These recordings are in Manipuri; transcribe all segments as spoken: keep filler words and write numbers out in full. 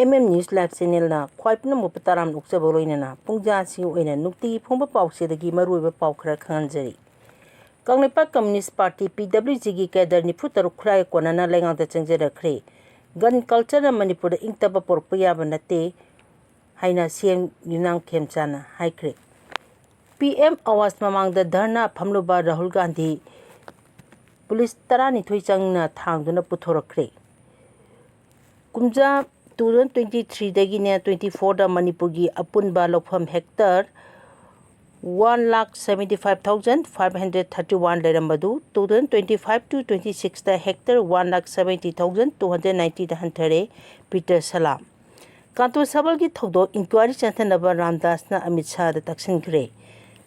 M M News Live Channelꯅ ꯈ꯭ꯋꯥꯏ ꯄꯨꯝꯅꯃꯛꯄꯨ ꯇꯔꯥꯝꯅ ꯑꯣꯛꯆꯕ ꯂꯣꯏꯅꯅ ꯄꯨꯡꯖꯥꯁꯤꯒꯤ ꯑꯣꯏꯅ ꯅꯨꯡꯇꯤꯒꯤ ꯐꯣꯡꯕ ꯄꯥꯎꯆꯦꯗꯒꯤ ꯃꯔꯨꯑꯣꯏꯕ ꯄꯥꯎ ꯈꯔ ꯈꯪꯍꯟꯖꯔꯤ꯫ Kangleipak Communist Party, P W Gꯒꯤ cadre ꯅꯤꯐꯨ ꯇꯔꯨꯛ ꯈꯨꯠꯂꯥꯏ ꯀꯣꯟꯅꯅ ꯂꯩꯉꯥꯛꯇ ꯆꯪꯖꯔꯛꯈ꯭ꯔꯦ꯫ Gun cultureꯅ ꯃꯅꯤꯄꯨꯔꯗ ꯏꯪ ꯇꯞꯄ ꯄꯨꯔꯛꯄ ꯌꯥꯕ ꯅꯠꯇꯦ ꯍꯥꯏꯅ C M ꯌꯨꯝꯅꯥꯝ ꯈꯦꯝꯆꯥꯅ ꯍꯥꯏꯈ꯭ꯔꯦ꯫ P M Awas ꯃꯃꯥꯡꯗ ꯙꯔꯅꯥ ꯐꯝꯂꯨꯕ ꯔꯥꯍꯨꯜ ꯒꯥꯟꯙꯤ ꯄꯨꯂꯤꯁ ꯇꯔꯥꯅꯤꯊꯣꯏ ꯆꯪꯅ ꯊꯥꯡꯗꯨꯅ ꯄꯨꯊꯣꯔꯛꯈ꯭ꯔꯦ꯫ ꯀꯨꯝꯖꯥ two thousand twenty threeꯗꯒꯤꯅ twenty fourꯗ ꯃꯅꯤꯄꯨꯔꯒꯤ ꯑꯄꯨꯟꯕ ꯂꯧꯐꯝ hectare one lakh seventy five thousand five hundred thirty one ꯂꯩꯔꯝꯕꯗꯨ two thousand twenty five to twenty sixꯇ hectare one lakh seventy thousand two hundred ninetyꯗ ꯍꯟꯊꯔꯦ꯫ ꯄꯤꯇꯔ ꯁꯂꯥꯝ꯫ ꯀꯥꯟꯇꯣ ꯁꯕꯜꯒꯤ ꯊꯧꯗꯣꯛ inquiry ꯆꯠꯊꯅꯕ ꯔꯥꯝꯗꯥꯁꯅ ꯑꯃꯤꯠ ꯁꯥꯍꯗ ꯇꯛꯁꯤꯟꯈ꯭ꯔꯦ꯫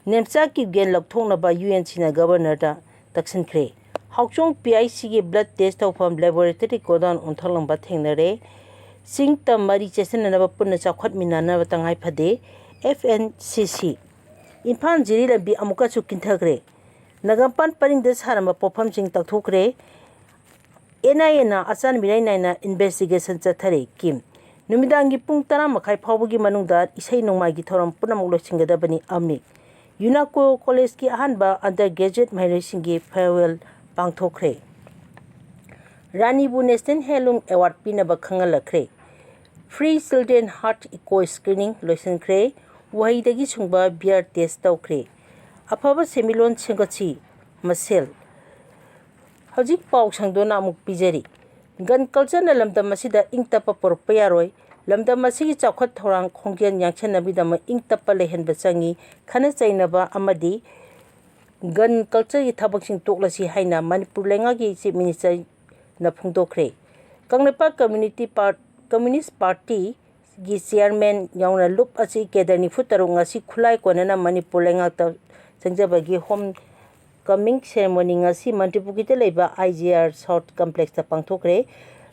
ꯅꯦꯝꯆꯥ ꯀꯤꯞꯒꯦꯟ ꯂꯧꯊꯣꯛꯅꯕ UNCꯅ Governorꯗ ꯇꯛꯁꯤꯟꯈ꯭ꯔꯦ꯫ ꯍꯥꯎꯆꯣꯡ PICꯒꯤ blood test ꯇꯧꯐꯝ laboratory godown ꯑꯣꯟꯊꯣꯛꯂꯝꯕ ꯊꯦꯡꯅꯔꯦ꯫ ꯆꯤꯡ ꯇꯝ ꯃꯔꯤ ꯆꯦꯠꯁꯤꯟꯅꯅꯕ ꯄꯨꯟꯅ ꯆꯥꯎꯈꯠꯃꯤꯟꯅꯅꯕ ꯇꯉꯥꯏ ꯐꯗꯦ꯫ FNCC꯫ ꯏꯝꯐꯥꯜ ꯖꯤꯔꯤ ꯂꯝꯕꯤ ꯑꯃꯨꯛꯀꯁꯨ ꯀꯤꯟꯊꯈ꯭ꯔꯦ꯫ ꯅꯒꯥꯝꯄꯥꯜ ꯄꯔꯤꯡꯗ ꯁꯥꯔꯝꯕ ꯄꯣꯠꯐꯝꯁꯤꯡ ꯇꯧꯊꯣꯛꯈ꯭ꯔꯦ꯫ NIAꯅ ꯑꯆꯥꯟ ꯃꯤꯔꯥꯏ ꯅꯥꯏꯅ investigation ꯆꯠꯊꯔꯦ꯫ ꯀꯤꯝ꯫ ꯅꯨꯃꯤꯗꯥꯡꯒꯤ ꯄꯨꯡ ꯇꯔꯥ ꯃꯈꯥꯏ ꯐꯥꯎꯕꯒꯤ ꯃꯅꯨꯡꯗ ꯏꯁꯩ ꯅꯣꯡꯃꯥꯏꯒꯤ ꯊꯧꯔꯝ ꯄꯨꯝꯅꯃꯛ ꯂꯣꯏꯁꯤꯟꯒꯗꯕꯅꯤ꯫ ꯑꯃꯤꯛ꯫ UNACO Collegeꯀꯤ ꯑꯍꯥꯟꯕ undergraduate ꯃꯍꯩꯔꯣꯏꯁꯤꯡꯒꯤ farewell ꯄꯥꯡꯊꯣꯛꯈ꯭ꯔꯦ꯫ ꯔꯥꯅꯤꯕꯨ National Handloom Award ꯄꯤꯅꯕ ꯈꯪꯍꯜꯂꯛꯈ꯭ꯔꯦ꯫ Free Children Heart Echo Screening ꯂꯣꯏꯁꯤꯟꯈ꯭ꯔꯦ꯫ ꯎꯍꯩꯗꯒꯤ ꯁꯨꯡꯕ beer test ꯇꯧꯈ꯭ꯔꯦ꯫ ꯑꯐꯕ ꯁꯦꯟꯃꯤꯠꯂꯣꯟ ꯁꯦꯝꯒꯠꯁꯤ꯫ ꯃꯁꯦꯜ꯫ ꯍꯧꯖꯤꯛ ꯄꯥꯎ ꯁꯪꯗꯣꯛꯅ ꯑꯃꯨꯛ ꯄꯤꯖꯔꯤ꯫ Gun cultureꯅ ꯂꯝꯗꯝ ꯑꯁꯤꯗ ꯏꯪ ꯇꯞꯄ ꯄꯨꯔꯛꯄ ꯌꯥꯔꯣꯏ꯫ ꯂꯝꯗꯝ ꯑꯁꯤꯒꯤ ꯆꯥꯎꯈꯠ ꯊꯧꯔꯥꯡ ꯈꯣꯡꯖꯦꯜ ꯌꯥꯡꯁꯤꯟꯅꯕꯒꯤꯗꯃꯛ ꯏꯪ ꯇꯞꯄ ꯂꯩꯍꯟꯕ ꯆꯪꯏ꯫ ꯈꯠꯅ ꯆꯩꯅꯕ ꯑꯃꯗꯤ gun cultureꯒꯤ ꯊꯕꯛꯁꯤꯡ ꯇꯣꯛꯂꯁꯤ ꯍꯥꯏꯅ ꯃꯅꯤꯄꯨꯔ ꯂꯩꯉꯥꯛꯀꯤ Chief Ministerꯅ ꯐꯣꯡꯗꯣꯛꯈ꯭ꯔꯦ꯫ Kangleipak Community Par-, Communist Partyꯒꯤ chairman ꯌꯥꯎꯅ ꯂꯨꯞ ꯑꯁꯤ cadre ꯅꯤꯐꯨ ꯇꯔꯨꯛ ꯉꯁꯤ ꯈꯨꯠꯂꯥꯏ ꯀꯣꯟꯅꯅ ꯃꯅꯤꯄꯨꯔ ꯂꯩꯉꯥꯛꯇ ꯆꯪꯖꯕꯒꯤ home coming ceremony ꯉꯁꯤ ꯃꯟꯇ꯭ꯔꯤꯄꯨꯈ꯭ꯔꯤꯗ ꯂꯩꯕ IGR South Complexꯇ ꯄꯥꯡꯊꯣꯛꯈ꯭ꯔꯦ꯫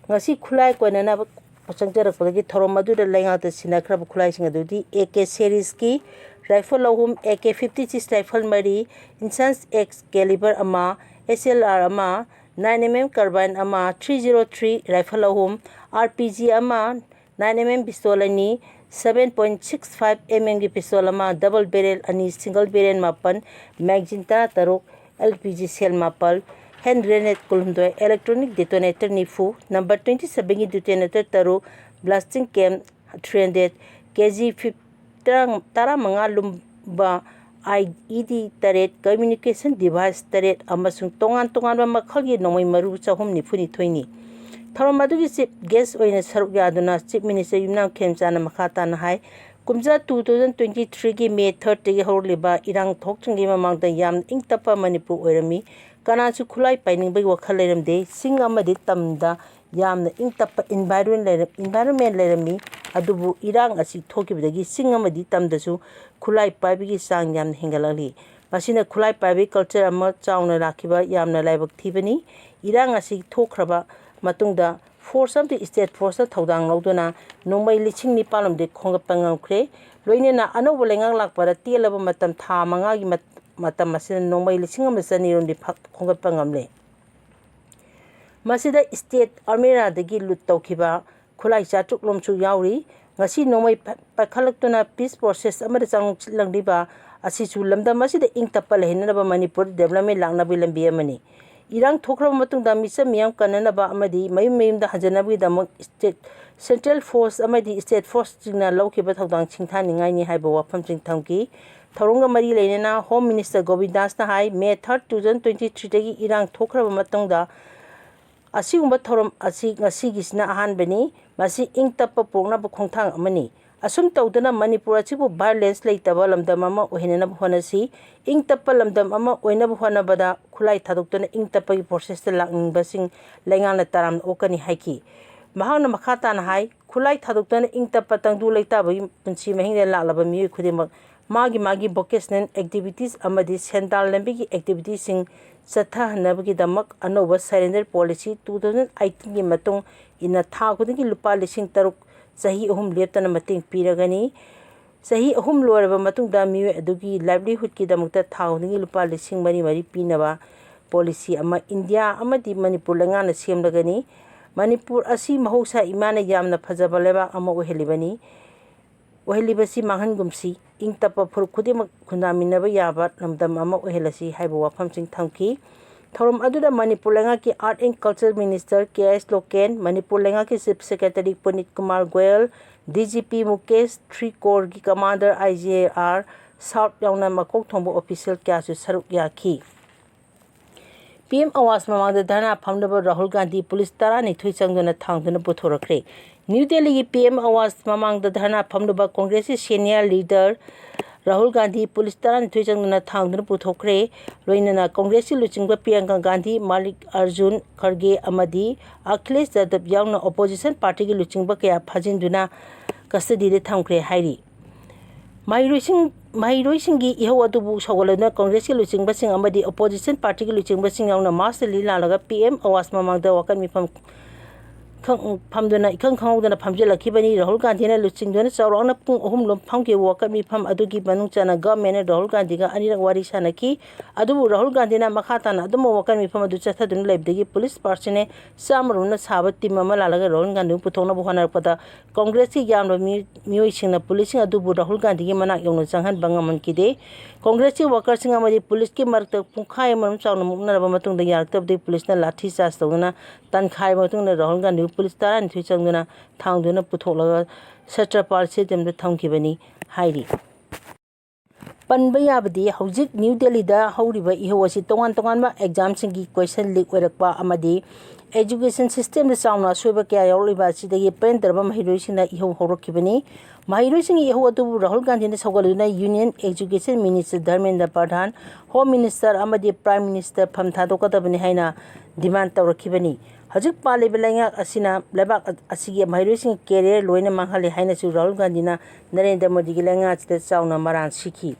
ꯉꯁꯤ ꯈꯨꯠꯂꯥꯏ ꯀꯣꯟꯅꯅꯕ ꯆꯪꯖꯔꯛꯄꯗꯒꯤ ꯊꯧꯔꯝ ꯑꯗꯨꯗ ꯂꯩꯉꯥꯛꯇ ꯁꯤꯟꯅꯈ꯭ꯔꯕ ꯈꯨꯠꯂꯥꯏꯁꯤꯡ ꯑꯗꯨꯗꯤ AK seriesꯀꯤ rifle ꯑꯍꯨꯝ, AK fifty six rifle ꯃꯔꯤ, Insan X caliber ꯑꯃ, SLR ꯑꯃ, nine MM carbine ꯑꯃ, three zero three rifle ꯑꯍꯨꯝ, RPG ꯑꯃ, nine M M pistol ꯑꯅꯤ, seven point six five M M ꯒꯤ pistol ꯑꯃ, double barrel ꯑꯅꯤ, single barrel ꯃꯥꯄꯟ, magazine ꯇꯔꯥꯇꯔꯨꯛ, L P G shell ꯃꯥꯄꯜ, hand grenade ꯀꯨꯟꯍꯨꯝꯗꯣꯏ, electronic detonator ꯅꯤꯐꯨ, number twenty seven ꯒꯤ detonator ꯇꯔꯨꯛ, blasting cam three hundred, K G ꯇꯔꯥꯃꯉꯥ ꯂꯨꯝꯕ I E D ꯇꯔꯦꯠ, communication device ꯇꯔꯦꯠ ꯑꯃꯁꯨꯡ ꯇꯣꯉꯥꯟ ꯇꯣꯉꯥꯟꯕ ꯃꯈꯜꯒꯤ ꯅꯣꯡꯃꯩ ꯃꯔꯨ ꯆꯍꯨꯝ ꯅꯤꯐꯨ ꯅꯤꯊꯣꯏꯅꯤ꯫ ꯊꯧꯔꯝ ꯑꯗꯨꯒꯤ chief guest ꯑꯣꯏꯅ ꯁꯔꯨꯛ ꯌꯥꯗꯨꯅ Chief Minister ꯌꯨꯝꯅꯥꯝ ꯈꯦꯝꯆꯥꯟꯅ ꯃꯈꯥ ꯇꯥꯅ ꯍꯥꯏ, ꯀꯨꯝꯖꯥ two thousand twenty three ꯒꯤ May third ꯇꯒꯤ ꯍꯧꯔꯛꯂꯤꯕ ꯏꯔꯥꯡ ꯊꯣꯛꯇ꯭ꯔꯤꯉꯩ ꯃꯃꯥꯡꯗ ꯌꯥꯝꯅ ꯏꯪ ꯇꯞꯄ ꯃꯅꯤꯄꯨꯔ ꯑꯣꯏꯔꯝꯃꯤ꯫ ꯀꯅꯥꯁꯨ ꯈꯨꯠꯂꯥꯏ ꯄꯥꯏꯅꯤꯡꯕꯒꯤ ꯋꯥꯈꯜ ꯂꯩꯔꯝꯗꯦ꯫ ꯆꯤꯡ ꯑꯃꯗꯤ ꯇꯝꯗ ꯌꯥꯝꯅ ꯏꯪ ꯇꯞꯄ environment ꯂꯩꯔꯝ-, environment ꯂꯩꯔꯝꯃꯤ꯫ ꯑꯗꯨꯕꯨ ꯏꯔꯥꯡ ꯑꯁꯤ ꯊꯣꯛꯈꯤꯕꯗꯒꯤ ꯆꯤꯡ ꯑꯃꯗꯤ ꯇꯝꯗꯁꯨ ꯈꯨꯠꯂꯥꯏ ꯄꯥꯏꯕꯒꯤ ꯆꯥꯡ ꯌꯥꯝꯅ ꯍꯦꯟꯒꯠꯂꯛꯂꯤ꯫ ꯃꯁꯤꯅ ꯈꯨꯠꯂꯥꯏ ꯄꯥꯏꯕꯒꯤ culture ꯑꯃ ꯆꯥꯎꯅ ꯂꯥꯛꯈꯤꯕ ꯌꯥꯝꯅ ꯂꯥꯏꯕꯛ ꯊꯤꯕꯅꯤ꯫ ꯏꯔꯥꯡ ꯑꯁꯤ ꯊꯣꯛꯈ꯭ꯔꯕ ꯃꯇꯨꯡꯗ force ꯑꯃꯗꯤ state forceꯅ ꯊꯧꯗꯥꯡ ꯂꯧꯗꯨꯅ ꯅꯣꯡꯃꯩ ꯂꯤꯁꯤꯡ ꯅꯤꯄꯥꯟ ꯂꯣꯝꯗꯤ ꯈꯣꯝꯒꯠꯄ ꯉꯝꯈ꯭ꯔꯦ꯫ ꯂꯣꯏꯅꯅ ꯑꯅꯧꯕ ꯂꯩꯉꯥꯛ ꯂꯥꯛꯄꯗ ꯇꯦꯜꯂꯕ ꯃꯇꯝ ꯊꯥ ꯃꯉꯥꯒꯤ ꯃꯠ-, ꯃꯇꯝ ꯑꯁꯤꯗ ꯅꯣꯡꯃꯩ ꯂꯤꯁꯤꯡ ꯑꯃ ꯆꯅꯤ ꯔꯣꯝꯗꯤ ꯐ-, ꯈꯣꯝꯒꯠꯄ ꯉꯝꯂꯦ꯫ ꯃꯁꯤꯗ state ꯑꯜꯃꯦꯔꯥꯗꯒꯤ loot ꯇꯧꯈꯤꯕ ꯈꯨꯠꯂꯥꯏ ꯆꯥꯇ꯭ꯔꯨꯛ ꯂꯣꯝꯁꯨ ꯌꯥꯎꯔꯤ꯫ ꯉꯁꯤ ꯅꯣꯡꯃꯩ ꯄ-, ꯄꯥꯏꯈꯠꯂꯛꯇꯨꯅ peace process ꯑꯃꯗ ꯆꯪꯁꯤꯜꯂꯛꯂꯤꯕ ꯑꯁꯤꯁꯨ ꯂꯝꯗꯝ ꯑꯁꯤꯗ ꯏꯪ ꯇꯞꯄ ꯂꯩꯍꯟꯅꯕ ꯃꯅꯤꯄꯨꯔ development ꯂꯥꯛꯅꯕꯒꯤ ꯂꯝꯕꯤ ꯑꯃꯅꯤ꯫ ꯏꯔꯥꯡ ꯊꯣꯛꯈ꯭ꯔꯕ ꯃꯇꯨꯡꯗ ꯃꯤꯆꯝ ꯃꯤꯌꯥꯝ ꯀꯟꯅꯅꯕ ꯑꯃꯗꯤ ꯃꯌꯨꯝ ꯃꯌꯨꯝꯗ ꯍꯟꯖꯅꯕꯒꯤꯗꯃꯛ state, central force ꯑꯃꯗꯤ state forceꯁꯤꯡꯅ ꯂꯧꯈꯤꯕ ꯊꯧꯗꯥꯡ ꯁꯤꯡꯊꯥꯅꯤꯡꯉꯥꯏꯅꯤ ꯍꯥꯏꯕ ꯋꯥꯐꯝꯁꯤꯡ ꯊꯝꯈꯤ꯫ ꯊꯧꯔꯝꯒ ꯃꯔꯤ ꯂꯩꯅꯅ Home Minister ꯒꯣꯕꯤꯟꯗꯥꯁꯅ ꯍꯥꯏ, May third, two thousand twenty three ꯗꯒꯤ ꯏꯔꯥꯡ ꯊꯣꯛꯈ꯭ꯔꯕ ꯃꯇꯨꯡꯗ ꯑꯁꯤꯒꯨꯝꯕ ꯊꯧꯔꯝ ꯑꯁꯤ ꯉꯁꯤꯒꯤꯁꯤꯅ ꯑꯍꯥꯟꯕꯅꯤ꯫ ꯃꯁꯤ ꯏꯪ ꯇꯞꯄ ꯄꯨꯔꯛꯅꯕ ꯈꯣꯡꯊꯥꯡ ꯑꯃꯅꯤ꯫ ꯑꯁꯨꯝ ꯇꯧꯗꯨꯅ ꯃꯅꯤꯄꯨꯔ ꯑꯁꯤꯕꯨ violence ꯂꯩꯇꯕ ꯂꯝꯗꯝ ꯑꯃ ꯑꯣꯏꯍꯟꯅꯕ ꯍꯣꯠꯅꯁꯤ꯫ ꯏꯪ ꯇꯞꯄ ꯂꯝꯗꯝ ꯑꯃ ꯑꯣꯏꯅꯕ ꯍꯣꯠꯅꯕꯗ ꯈꯨꯠꯂꯥꯏ ꯊꯥꯗꯣꯛꯇꯨꯅ ꯏꯪ ꯇꯞꯄꯒꯤ processꯇ ꯂꯥꯛꯅꯤꯡꯕꯁꯤꯡ ꯂꯩꯉꯥꯛꯅ ꯇꯔꯥꯝꯅ ꯑꯣꯛꯀꯅꯤ ꯍꯥꯏꯈꯤ꯫ ꯃꯍꯥꯛꯅ ꯃꯈꯥ ꯇꯥꯅ ꯍꯥꯏ, ꯈꯨꯠꯂꯥꯏ ꯊꯥꯗꯣꯛꯇꯅ ꯏꯪ ꯇꯞꯄ ꯇꯪꯗꯨ ꯂꯩꯇꯥꯕꯒꯤ ꯄꯨꯟꯁꯤ ꯃꯍꯤꯡꯗ ꯂꯥꯛꯂꯕ ꯃꯤꯑꯣꯏ ꯈꯨꯗꯤꯡꯃꯛ ꯃꯥꯒꯤ ꯃꯥꯒꯤ vocational activities ꯑꯃꯗꯤ ꯁꯦꯟꯗꯥꯟ ꯂꯝꯕꯤꯒꯤ activitiesꯁꯤꯡ ꯆꯠꯊꯍꯟꯅꯕꯒꯤꯗꯃꯛ ꯑꯅꯧꯕ surrender policy two thousand eighteenꯒꯤ ꯃꯇꯨꯡ ꯏꯟꯅ ꯊꯥ ꯈꯨꯗꯤꯡꯒꯤ ꯂꯨꯄꯥ ꯂꯤꯁꯤꯡ ꯇꯔꯨꯛ ꯆꯍꯤ ꯑꯍꯨꯝ ꯂꯦꯞꯇꯅ ꯃꯇꯦꯡ ꯄꯤꯔꯒꯅꯤ꯫ ꯆꯍꯤ ꯑꯍꯨꯝ ꯂꯣꯏꯔꯕ ꯃꯇꯨꯡꯗ ꯃꯤꯑꯣꯏ ꯑꯗꯨꯒꯤ livelihoodꯀꯤꯗꯃꯛꯇ ꯊꯥ ꯈꯨꯗꯤꯡꯒꯤ ꯂꯨꯄꯥ ꯂꯤꯁꯤꯡ ꯃꯔꯤ ꯃꯔꯤ ꯄꯤꯅꯕ policy ꯑꯃ ꯏꯟꯗꯤꯌꯥ ꯑꯃꯗꯤ ꯃꯅꯤꯄꯨꯔ ꯂꯩꯉꯥꯛꯅ ꯁꯦꯝꯂꯒꯅꯤ꯫ ꯃꯅꯤꯄꯨꯔ ꯑꯁꯤ ꯃꯍꯧꯁꯥ ꯏꯃꯥꯅ ꯌꯥꯝꯅ ꯐꯖꯕ ꯂꯩꯕꯥꯛ ꯑꯃ ꯑꯣꯏꯍꯜꯂꯤꯕꯅꯤ꯫ ꯑꯣꯏꯍꯜꯂꯤꯕꯁꯤ ꯃꯥꯡꯍꯟꯒꯨꯝꯁꯤ, ꯏꯪ ꯇꯞꯄ ꯐꯨꯔꯨꯞ ꯈꯨꯗꯤꯡꯃꯛ ꯈꯨꯟꯗꯥꯃꯤꯟꯅꯕ ꯌꯥꯕ ꯂꯝꯗꯝ ꯑꯃ ꯑꯣꯏꯍꯜꯂꯁꯤ ꯍꯥꯏꯕ ꯋꯥꯐꯝꯁꯤꯡ ꯊꯝꯈꯤ꯫ ꯊꯧꯔꯝ ꯑꯗꯨꯗ ꯃꯅꯤꯄꯨꯔ ꯂꯩꯉꯥꯛꯀꯤ Art and Culture Minister K S local, Manipur ꯂꯩꯉꯥꯛꯀꯤ Chief Secretary ꯄꯨꯅꯤꯠ Kumar Goyal, D G P Mukesh three ꯀꯣꯔꯒꯤ Commander ꯑꯥꯏ ꯖꯤ ꯑꯥꯔ ꯁꯥꯎꯠ ꯌꯥꯎꯅ ꯃꯀꯣꯛ ꯊꯣꯡꯕ official ꯀꯌꯥꯁꯨ ꯁꯔꯨꯛ ꯌꯥꯈꯤ꯫ ꯄꯤ ꯑꯦꯝ ꯑꯋꯥꯁ ꯃꯃꯥꯡꯗ ꯙꯔꯅꯥ ꯐꯝꯂꯨꯕ ꯔꯥꯍꯨꯜ ꯒꯥꯟꯙꯤ ꯄꯨꯂꯤꯁ ꯇꯔꯥꯅꯤꯊꯣꯏ ꯆꯪꯗꯨꯅ ꯊꯥꯡꯗꯨꯅ ꯄꯨꯊꯣꯔꯛꯈ꯭ꯔꯦ꯫ ꯅ꯭ꯌꯨ ꯗꯦꯜꯂꯤꯒꯤ ꯄꯤ ꯑꯦꯝ ꯑꯋꯥꯁ ꯃꯃꯥꯡꯗ ꯙꯔꯅꯥ ꯐꯝꯂꯨꯕ ꯀꯣꯡꯒ꯭ꯔꯦꯁꯀꯤ senior leader Rahul Gandhi police ꯇꯔꯥꯅꯤꯊꯣꯏ ꯆꯪꯗꯨꯅ ꯊꯥꯡꯗꯨꯅ ꯄꯨꯊꯣꯛꯈ꯭ꯔꯦ꯫ ꯂꯣꯏꯅꯅ ꯀꯣꯡꯒ꯭ꯔꯦꯁꯀꯤ ꯂꯨꯆꯤꯡꯕ ꯄ꯭ꯔꯤꯌꯥꯡꯀꯥ ꯒꯥꯟꯙꯤ, ꯃꯥꯜꯂꯤꯛ ꯑꯔꯖꯨꯟ ꯈꯔꯒꯦ ꯑꯃꯗꯤ ꯑꯈꯤꯂꯦꯁ ꯌꯥꯗꯕ ꯌꯥꯎꯅ opposition partyꯒꯤ ꯂꯨꯆꯤꯡꯕ ꯀꯌꯥ ꯐꯥꯖꯤꯟꯗꯨꯅ custodyꯗ ꯊꯝꯈ꯭ꯔꯦ ꯍꯥꯏꯔꯤ꯫ ꯃꯍꯩꯔꯣꯏꯁꯤꯡ, ꯃꯍꯩꯔꯣꯏꯁꯤꯡꯒꯤ ꯏꯍꯧ ꯑꯗꯨꯕꯨ ꯁꯧꯒꯠꯂꯗꯨꯅ ꯀꯣꯡꯒ꯭ꯔꯦꯁꯀꯤ ꯂꯨꯆꯤꯡꯕꯁꯤꯡ ꯑꯃꯗꯤ opposition partyꯒꯤ ꯂꯨꯆꯤꯡꯕꯁꯤꯡ ꯌꯥꯎꯅ march rally ꯂꯥꯜꯂꯒ ꯄꯤ ꯑꯦꯝ ꯑꯋꯥꯁ ꯃꯃꯥꯡꯗ ꯋꯥꯀꯠ ꯃꯤꯐꯝ ꯈꯪ-, ꯐꯝꯗꯨꯅ ꯏꯈꯪ ꯈꯪꯍꯧꯗꯅ ꯐꯝꯖꯤꯜꯂꯛꯈꯤꯕꯅꯤ꯫ ꯔꯥꯍꯨꯜ ꯒꯥꯟꯙꯤꯅ ꯂꯨꯆꯤꯡꯗꯨꯅ ꯆꯥꯎꯔꯥꯛꯅ ꯄꯨꯡ ꯑꯍꯨꯝ ꯂꯣꯝ ꯐꯝꯈꯤꯕ ꯋꯥꯀꯠ ꯃꯤꯐꯝ ꯑꯗꯨꯒꯤ ꯃꯅꯨꯡ ꯆꯟꯅ governmentꯅ ꯔꯥꯍꯨꯜ ꯒꯥꯟꯙꯤꯒ ꯑꯅꯤꯔꯛ ꯋꯥꯔꯤ ꯁꯥꯅꯈꯤ꯫ ꯑꯗꯨꯕꯨ ꯔꯥꯍꯨꯜ ꯒꯥꯟꯙꯤꯅ ꯃꯈꯥ ꯇꯥꯅ ꯑꯗꯨꯝ ꯋꯥꯀꯠ ꯃꯤꯐꯝ ꯑꯗꯨ ꯆꯠꯊꯗꯨꯅ ꯂꯩꯕꯗꯒꯤ ꯄꯨꯂꯤꯁ personnel ꯆꯥꯝꯃ ꯔꯣꯝꯅ ꯁꯥꯕ team ꯑꯃ ꯂꯥꯜꯂꯒ ꯔꯥꯍꯨꯜ ꯒꯥꯟꯙꯤꯕꯨ ꯄꯨꯊꯣꯛꯅꯕ ꯍꯣꯠꯅꯔꯛꯄꯗ ꯀꯣꯡꯒ꯭ꯔꯦꯁꯀꯤ ꯌꯥꯝꯂꯕ ꯃꯤ-, ꯃꯤꯑꯣꯏꯁꯤꯡꯅ ꯄꯨꯂꯤꯁꯁꯤꯡ ꯑꯗꯨꯕꯨ ꯔꯥꯍꯨꯜ ꯒꯥꯟꯙꯤꯒꯤ ꯃꯅꯥꯛ ꯌꯧꯅ ꯆꯪꯍꯟꯕ ꯉꯝꯍꯟꯈꯤꯗꯦ꯫ ꯀꯣꯡꯒ꯭ꯔꯦꯁꯀꯤ workerꯁꯤꯡ ꯑꯃꯗꯤ ꯄꯨꯂꯤꯁꯀꯤ ꯃꯔꯛꯇ ꯄꯨꯡꯈꯥꯏ ꯑꯃꯔꯣꯝ ꯆꯥꯎꯅ ꯃꯨꯛꯅꯔꯕ ꯃꯇꯨꯡꯗ ꯌꯥꯔꯛꯇꯕꯗꯒꯤ ꯄꯨꯂꯤꯁꯅ ꯂꯥꯊꯤ charge ꯇꯧꯗꯨꯅ ꯇꯟꯈꯥꯏꯕ ꯃꯇꯨꯡꯗ ꯔꯥꯍꯨꯜ ꯒꯥꯟꯙꯤꯕꯨ ꯄꯨꯂꯤꯁ ꯇꯔꯥꯅꯤꯊꯣꯏ ꯆꯪꯗꯨꯅ ꯊꯥꯡꯗꯨꯅ ꯄꯨꯊꯣꯛꯂꯒ ꯁꯇ꯭ꯔꯄꯥꯜ stadiumꯗ ꯊꯝꯈꯤꯕꯅꯤ ꯍꯥꯏꯔꯤ꯫ ꯄꯟꯕ ꯌꯥꯕꯗꯤ ꯍꯧꯖꯤꯛ ꯅ꯭ꯌꯨ ꯗꯦꯜꯂꯤꯗ ꯍꯧꯔꯤꯕ ꯏꯍꯧ ꯑꯁꯤ ꯇꯣꯉꯥꯟ ꯇꯣꯉꯥꯟꯕ examꯁꯤꯡꯒꯤ question leak ꯑꯣꯏꯔꯛꯄ ꯑꯃꯗꯤ education systemꯗ ꯆꯥꯎꯅ ꯑꯁꯣꯏꯕ ꯀꯌꯥ ꯌꯥꯎꯔꯛꯂꯤꯕ ꯑꯁꯤꯗꯒꯤ ꯄꯦꯟꯗ꯭ꯔꯕ ꯃꯍꯩꯔꯣꯏꯁꯤꯡꯅ ꯏꯍꯧ ꯍꯧꯔꯛꯈꯤꯕꯅꯤ꯫ ꯃꯍꯩꯔꯣꯏꯁꯤꯡꯒꯤ ꯏꯍꯧ ꯑꯗꯨꯕꯨ ꯔꯥꯍꯨꯜ ꯒꯥꯟꯙꯤꯅ ꯁꯧꯒꯠꯂꯗꯨꯅ Union Education Minister ꯙꯔꯃꯦꯟꯗ꯭ꯔ ꯄ꯭ꯔꯙꯥꯟ, Home Minister ꯑꯃꯗꯤ Prime Minister ꯐꯝ ꯊꯥꯗꯣꯛꯀꯗꯕꯅꯤ ꯍꯥꯏꯅ demand ꯇꯧꯔꯛꯈꯤꯕꯅꯤ꯫ ꯍꯧꯖꯤꯛ ꯄꯥꯜꯂꯤꯕ ꯂꯩꯉꯥꯛ ꯑꯁꯤꯅ ꯂꯩꯕꯥꯛ ꯑꯁꯤꯒꯤ ꯃꯍꯩꯔꯣꯏꯁꯤꯡꯒꯤ career ꯂꯣꯏꯅ ꯃꯥꯡꯍꯜꯂꯦ ꯍꯥꯏꯅꯁꯨ ꯔꯥꯍꯨꯜ ꯒꯥꯟꯙꯤꯅ ꯅꯔꯦꯟꯗ꯭ꯔ ꯃꯣꯗꯤꯒꯤ ꯂꯩꯉꯥꯛ ꯑꯁꯤꯗ ꯆꯥꯎꯅ ꯃꯔꯥꯜ ꯁꯤꯈꯤ꯫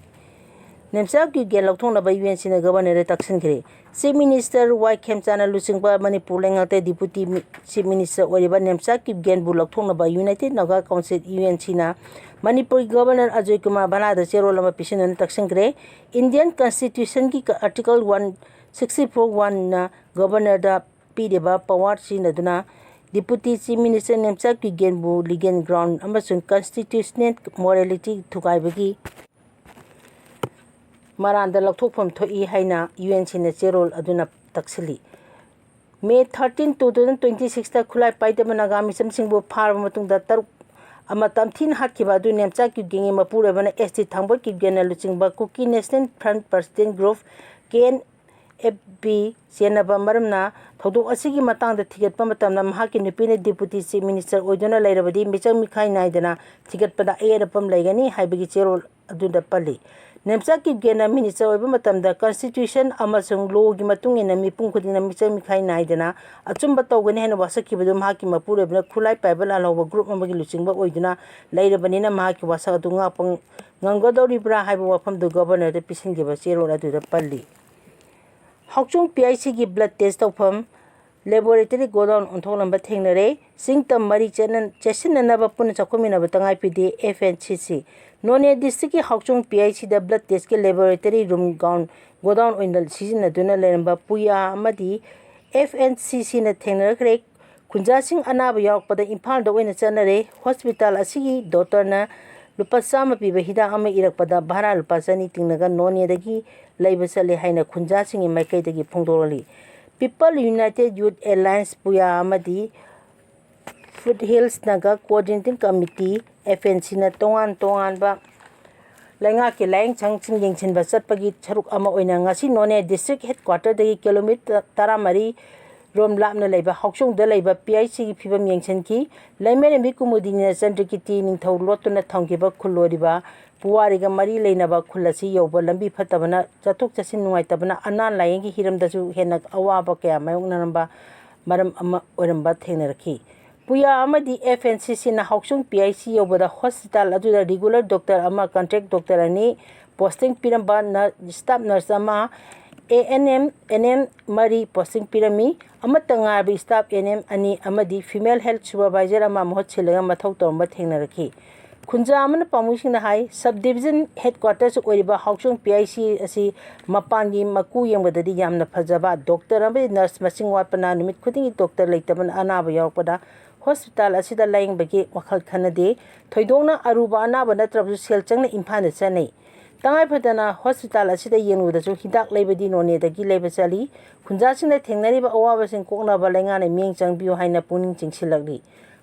ꯅꯦꯝꯆꯥ ꯀ꯭ꯌꯨꯕ ꯒꯦꯟ ꯂꯧꯊꯣꯛꯅꯕ UNCꯅ Governorꯗ ꯇꯛꯁꯤꯟꯈ꯭ꯔꯦ꯫ Chief Minister ꯋꯥꯏ ꯈꯦꯝꯆꯥꯟꯅ ꯂꯨꯆꯤꯡꯕ ꯃꯅꯤꯄꯨꯔ ꯂꯩꯉꯥꯛꯇ Deputy ꯃꯤ-, Chief Minister ꯑꯣꯏꯔꯤꯕ ꯅꯦꯝꯆꯥ ꯀ꯭ꯌꯨꯕ ꯒꯦꯟꯕꯨ ꯂꯧꯊꯣꯛꯅꯕ United Naga Council, UNCꯅ ꯃꯅꯤꯄꯨꯔꯒꯤ Governor ꯑꯖꯣꯏ ꯀꯨꯃꯥꯔ ꯚꯜꯂꯥꯗ ꯆꯦꯔꯣꯜ ꯑꯃ ꯄꯤꯁꯤꯟꯗꯨꯅ ꯇꯛꯁꯤꯟꯈ꯭ꯔꯦ꯫ Indian Constitutionꯒꯤ ꯀ-, Article one sixty four oneꯅ Governorꯗ ꯄꯤꯔꯤꯕ power ꯁꯤꯖꯤꯟꯅꯗꯨꯅ Deputy Chief Minister Nemcha ꯀꯤꯞꯒꯦꯟꯕꯨ legal ground ꯑꯃꯁꯨꯡ constitutional morality ꯊꯨꯒꯥꯏꯕꯒꯤ ꯃꯔꯥꯟꯗ ꯂꯧꯊꯣꯛꯐꯝ ꯊꯣꯛꯏ ꯍꯥꯏꯅ ꯌꯨ ꯑꯦꯟ ꯁꯤꯅ ꯆꯦꯔꯣꯜ ꯑꯗꯨꯅ ꯇꯛꯁꯤꯜꯂꯤ꯫ May thirteen, two thousand twenty-sixꯇ ꯈꯨꯠꯂꯥꯏ ꯄꯥꯏꯗꯕ ꯅꯥꯒꯥ ꯃꯤꯆꯝꯁꯤꯡꯕꯨ ꯐꯥꯔꯕ ꯃꯇꯨꯡꯗ ꯇꯔꯨꯛ ꯑꯃ ꯇꯝꯊꯤꯅ ꯍꯥꯠꯈꯤꯕ ꯑꯗꯨ ꯅꯦꯝꯆꯥ ꯀꯤꯞꯒꯦꯟꯒꯤ ꯃꯄꯨꯔꯣꯏꯕꯅ ꯑꯦꯁ ꯇꯤ ꯊꯥꯡꯕꯣꯏ ꯀꯤꯞꯒꯦꯟꯅ ꯂꯨꯆꯤꯡꯕ Kuki National Front President Group, K N F P, ꯆꯦꯟꯅꯕ ꯃꯔꯝꯅ ꯊꯧꯗꯣꯛ ꯑꯁꯤꯒꯤ ꯃꯇꯥꯡꯗ ꯊꯤꯒꯠꯄ ꯃꯇꯝꯗ ꯃꯍꯥꯛꯀꯤ ꯅꯨꯄꯤꯅ Deputy Chief Minister ꯑꯣꯏꯗꯨꯅ ꯂꯩꯔꯕꯗꯤ ꯃꯤꯆꯪ ꯃꯤꯈꯥꯏ ꯅꯥꯏꯗꯅ ꯊꯤꯒꯠꯄꯗ ꯑꯌꯦꯠ ꯑꯄꯟ ꯂꯩꯒꯅꯤ ꯍꯥꯏꯕꯒꯤ ꯆꯦꯔꯣꯜ ꯑꯗꯨꯗ ꯄꯜꯂꯤ꯫ ꯅꯦꯝꯆꯥ ꯀꯤꯞꯒꯦꯟꯅ Minister ꯑꯣꯏꯕ ꯃꯇꯝꯗ constitution ꯑꯃꯁꯨꯡ lawꯒꯤ ꯃꯇꯨꯡ ꯏꯟꯅ ꯃꯤꯄꯨꯝ ꯈꯨꯗꯤꯡꯅ ꯃꯤꯆꯪ ꯃꯤꯈꯥꯏ ꯅꯥꯏꯗꯅ ꯑꯆꯨꯝꯕ ꯇꯧꯒꯅꯤ ꯍꯥꯏꯅ ꯋꯥꯁꯛꯈꯤꯕꯗꯨ ꯃꯍꯥꯛꯀꯤ ꯃꯄꯨꯔꯣꯏꯕꯅ ꯈꯨꯠꯂꯥꯏ ꯄꯥꯏꯕ ꯂꯥꯜꯍꯧꯕ group ꯑꯃꯒꯤ ꯂꯨꯆꯤꯡꯕ ꯑꯣꯏꯗꯨꯅ ꯂꯩꯔꯕꯅꯤꯅ ꯃꯍꯥꯛꯀꯤ ꯋꯥꯁꯛ ꯑꯗꯨ ꯉꯥꯛꯄ ꯉꯝꯒꯗꯧꯔꯤꯕ꯭ꯔꯥ ꯍꯥꯏꯕ ꯋꯥꯐꯝꯗꯨ Governorꯗ ꯄꯤꯁꯤꯟꯈꯤꯕ ꯆꯦꯔꯣꯜ ꯑꯗꯨꯗ ꯄꯜꯂꯤ꯫ ꯍꯥꯎꯆꯨꯡ P I Cꯒꯤ blood test ꯇꯧꯐꯝ laboratory godown ꯑꯣꯟꯊꯣꯛꯂꯝꯕ ꯊꯦꯡꯅꯔꯦ꯫ ꯆꯤꯡ ꯇꯝ ꯃꯔꯤ ꯆꯦꯠꯅ-, ꯆꯦꯠꯁꯤꯟꯅꯅꯕ ꯄꯨꯟꯅ ꯆꯥꯎꯈꯠꯃꯤꯟꯅꯕ ꯇꯉꯥꯏ ꯐꯗꯦ, F N C C꯫ Noney districtꯀꯤ ꯍꯥꯎꯆꯨꯡ P I Cꯗ blood testꯀꯤ laboratory room gown, godown ꯑꯣꯏꯅ ꯁꯤꯖꯤꯟꯅꯗꯨꯅ ꯂꯩꯔꯝꯕ ꯄꯨꯌꯥ ꯑꯃꯗꯤ F N C Cꯅ ꯊꯦꯡꯅꯈ꯭ꯔꯦ꯫ ꯈꯨꯟꯖꯥꯁꯤꯡ ꯑꯅꯥꯕ ꯌꯥꯎꯔꯛꯄꯗ ꯏꯝꯐꯥꯜꯗ ꯑꯣꯏꯅ ꯆꯠꯅꯔꯦ꯫ Hospital ꯑꯁꯤꯒꯤ doctorꯅ ꯂꯨꯄꯥ ꯆꯥꯝꯃ ꯄꯤꯕ ꯍꯤꯗꯥꯛ ꯑꯃ ꯏꯔꯛꯄꯗ ꯚꯔꯥ ꯂꯨꯄꯥ ꯆꯅꯤ ꯇꯤꯡꯂꯒ ꯅꯣꯅꯦꯗꯒꯤ ꯂꯩꯕ ꯆꯠꯂꯦ ꯍꯥꯏꯅ ꯈꯨꯟꯖꯥꯁꯤꯡꯒꯤ ꯃꯥꯏꯀꯩꯗꯒꯤ ꯐꯣꯡꯗꯣꯔꯛꯂꯤ꯫ People United Youth Alliance ꯄꯨꯌꯥ ꯑꯃꯗꯤ Foothills Naga Coordinating Committee, F N Cꯅ ꯇꯣꯉꯥꯟ ꯇꯣꯉꯥꯟꯕ ꯂꯩꯉꯥꯛꯀꯤ ꯂꯥꯏꯌꯦꯡꯁꯪꯁꯤꯡ ꯌꯦꯡꯁꯤꯟꯕ ꯆꯠꯄꯒꯤ ꯁꯔꯨꯛ ꯑꯃ ꯑꯣꯏꯅ ꯉꯁꯤ ꯅꯣꯅꯦ district headquarterꯗꯒꯤ kilometre ꯇꯔꯥꯃꯔꯤ ꯔꯣꯝ ꯂꯥꯞꯅ ꯂꯩꯕ ꯍꯥꯎꯆꯨꯡꯗ ꯂꯩꯕ P I Cꯒꯤ ꯐꯤꯕꯝ ꯌꯦꯡꯁꯤꯟꯈꯤ꯫ ꯂꯩꯃꯔꯦꯝꯕꯤ ꯀꯨꯃꯨꯗꯤꯅꯤꯅ ꯆꯟꯗ꯭ꯔꯀꯤꯔꯇꯤ ꯅꯤꯡꯊꯧ ꯂꯣꯠꯇꯨꯅ ꯊꯝꯈꯤꯕ ꯈꯨꯜ ꯑꯣꯏꯔꯤꯕ ꯄꯨꯋꯥꯔꯤꯒ ꯃꯔꯤ ꯂꯩꯅꯕ ꯈꯨꯜ ꯑꯁꯤ ꯌꯧꯕ ꯂꯝꯕꯤ ꯐꯠꯇꯕꯅ, ꯆꯠꯊꯣꯛ ꯆꯠꯁꯤꯟ ꯅꯨꯡꯉꯥꯏꯇꯕꯅ ꯑꯅꯥ ꯂꯥꯏꯌꯦꯡꯒꯤ ꯍꯤꯔꯝꯗꯁꯨ ꯍꯦꯟꯅ ꯑꯋꯥꯕ ꯀꯌꯥ ꯃꯥꯌꯣꯛꯅꯔꯝꯕ ꯃꯔꯝ ꯑꯃ ꯑꯣꯏꯔꯝꯕ ꯊꯦꯡꯅꯔꯛꯈꯤ꯫ ꯄꯨꯌꯥ ꯑꯃꯗꯤ F N C Cꯅ ꯍꯥꯎꯆꯨꯡ P I C ꯌꯧꯕꯗ hospital ꯑꯗꯨꯗ regular doctor ꯑꯃ, contract doctor ꯑꯅꯤ posting ꯄꯤꯔꯝꯕ, ꯅꯔ-, staff nurse ꯑꯃ, A N M, N M ꯃꯔꯤ posting ꯄꯤꯔꯝꯃꯤ꯫ ꯑꯃꯠꯇ ꯉꯥꯏꯔꯕ staff N M ꯑꯅꯤ ꯑꯃꯗꯤ female health supervisor ꯑꯃ ꯃꯍꯨꯠ ꯁꯤꯜꯂꯒ ꯃꯊꯧ ꯇꯧꯔꯝꯕ ꯊꯦꯡꯅꯔꯛꯈꯤ꯫ ꯈꯨꯟꯖꯥ ꯑꯃꯅ ꯄꯥꯝꯃꯤꯁꯤꯡꯅ ꯍꯥꯏ, sub division headquarters ꯑꯣꯏꯔꯤꯕ ꯍꯥꯎꯆꯣꯡ P I C ꯑꯁꯤ ꯃꯄꯥꯟꯒꯤ ꯃꯀꯨ ꯌꯦꯡꯕꯗꯗꯤ ꯌꯥꯝꯅ ꯐꯖꯕ, doctor ꯑꯃꯗꯤ nurse ꯃꯁꯤꯡ ꯋꯥꯠꯄꯅ ꯅꯨꯃꯤꯠ ꯈꯨꯗꯤꯡꯒꯤ doctor ꯂꯩꯇꯕꯅ ꯑꯅꯥꯕ ꯌꯥꯎꯔꯛꯄꯗ hospital ꯑꯁꯤꯗ ꯂꯥꯌꯦꯡꯕꯒꯤ ꯋꯥꯈꯜ ꯈꯟꯅꯗꯦ꯫ ꯊꯣꯏꯗꯣꯛꯅ ꯑꯔꯨꯕ ꯑꯅꯥꯕ ꯅꯠꯇ꯭ꯔꯕꯁꯨ ꯁꯦꯜ ꯆꯪꯅ ꯏꯝꯐꯥꯜꯗ ꯆꯠꯅꯩ꯫ ꯇꯉꯥꯏ ꯐꯗꯅ hospital ꯑꯁꯤꯗ ꯌꯦꯡꯂꯨꯕꯗꯁꯨ ꯍꯤꯗꯥꯛ ꯂꯩꯕꯗꯤ ꯅꯣꯅꯦꯗꯒꯤ ꯂꯩꯕ ꯆꯠꯂꯤ꯫ ꯈꯨꯟꯖꯥꯁꯤꯡꯅ ꯊꯦꯡꯅꯔꯤꯕ ꯑꯋꯥꯕꯁꯤꯡ ꯀꯣꯛꯅꯕ ꯂꯩꯉꯥꯛꯅ ꯃꯤꯠꯌꯦꯡ ꯆꯪꯕꯤꯌꯨ ꯍꯥꯏꯅ ꯄꯨꯛꯅꯤꯡ ꯆꯤꯡꯁꯤꯜꯂꯛꯂꯤ꯫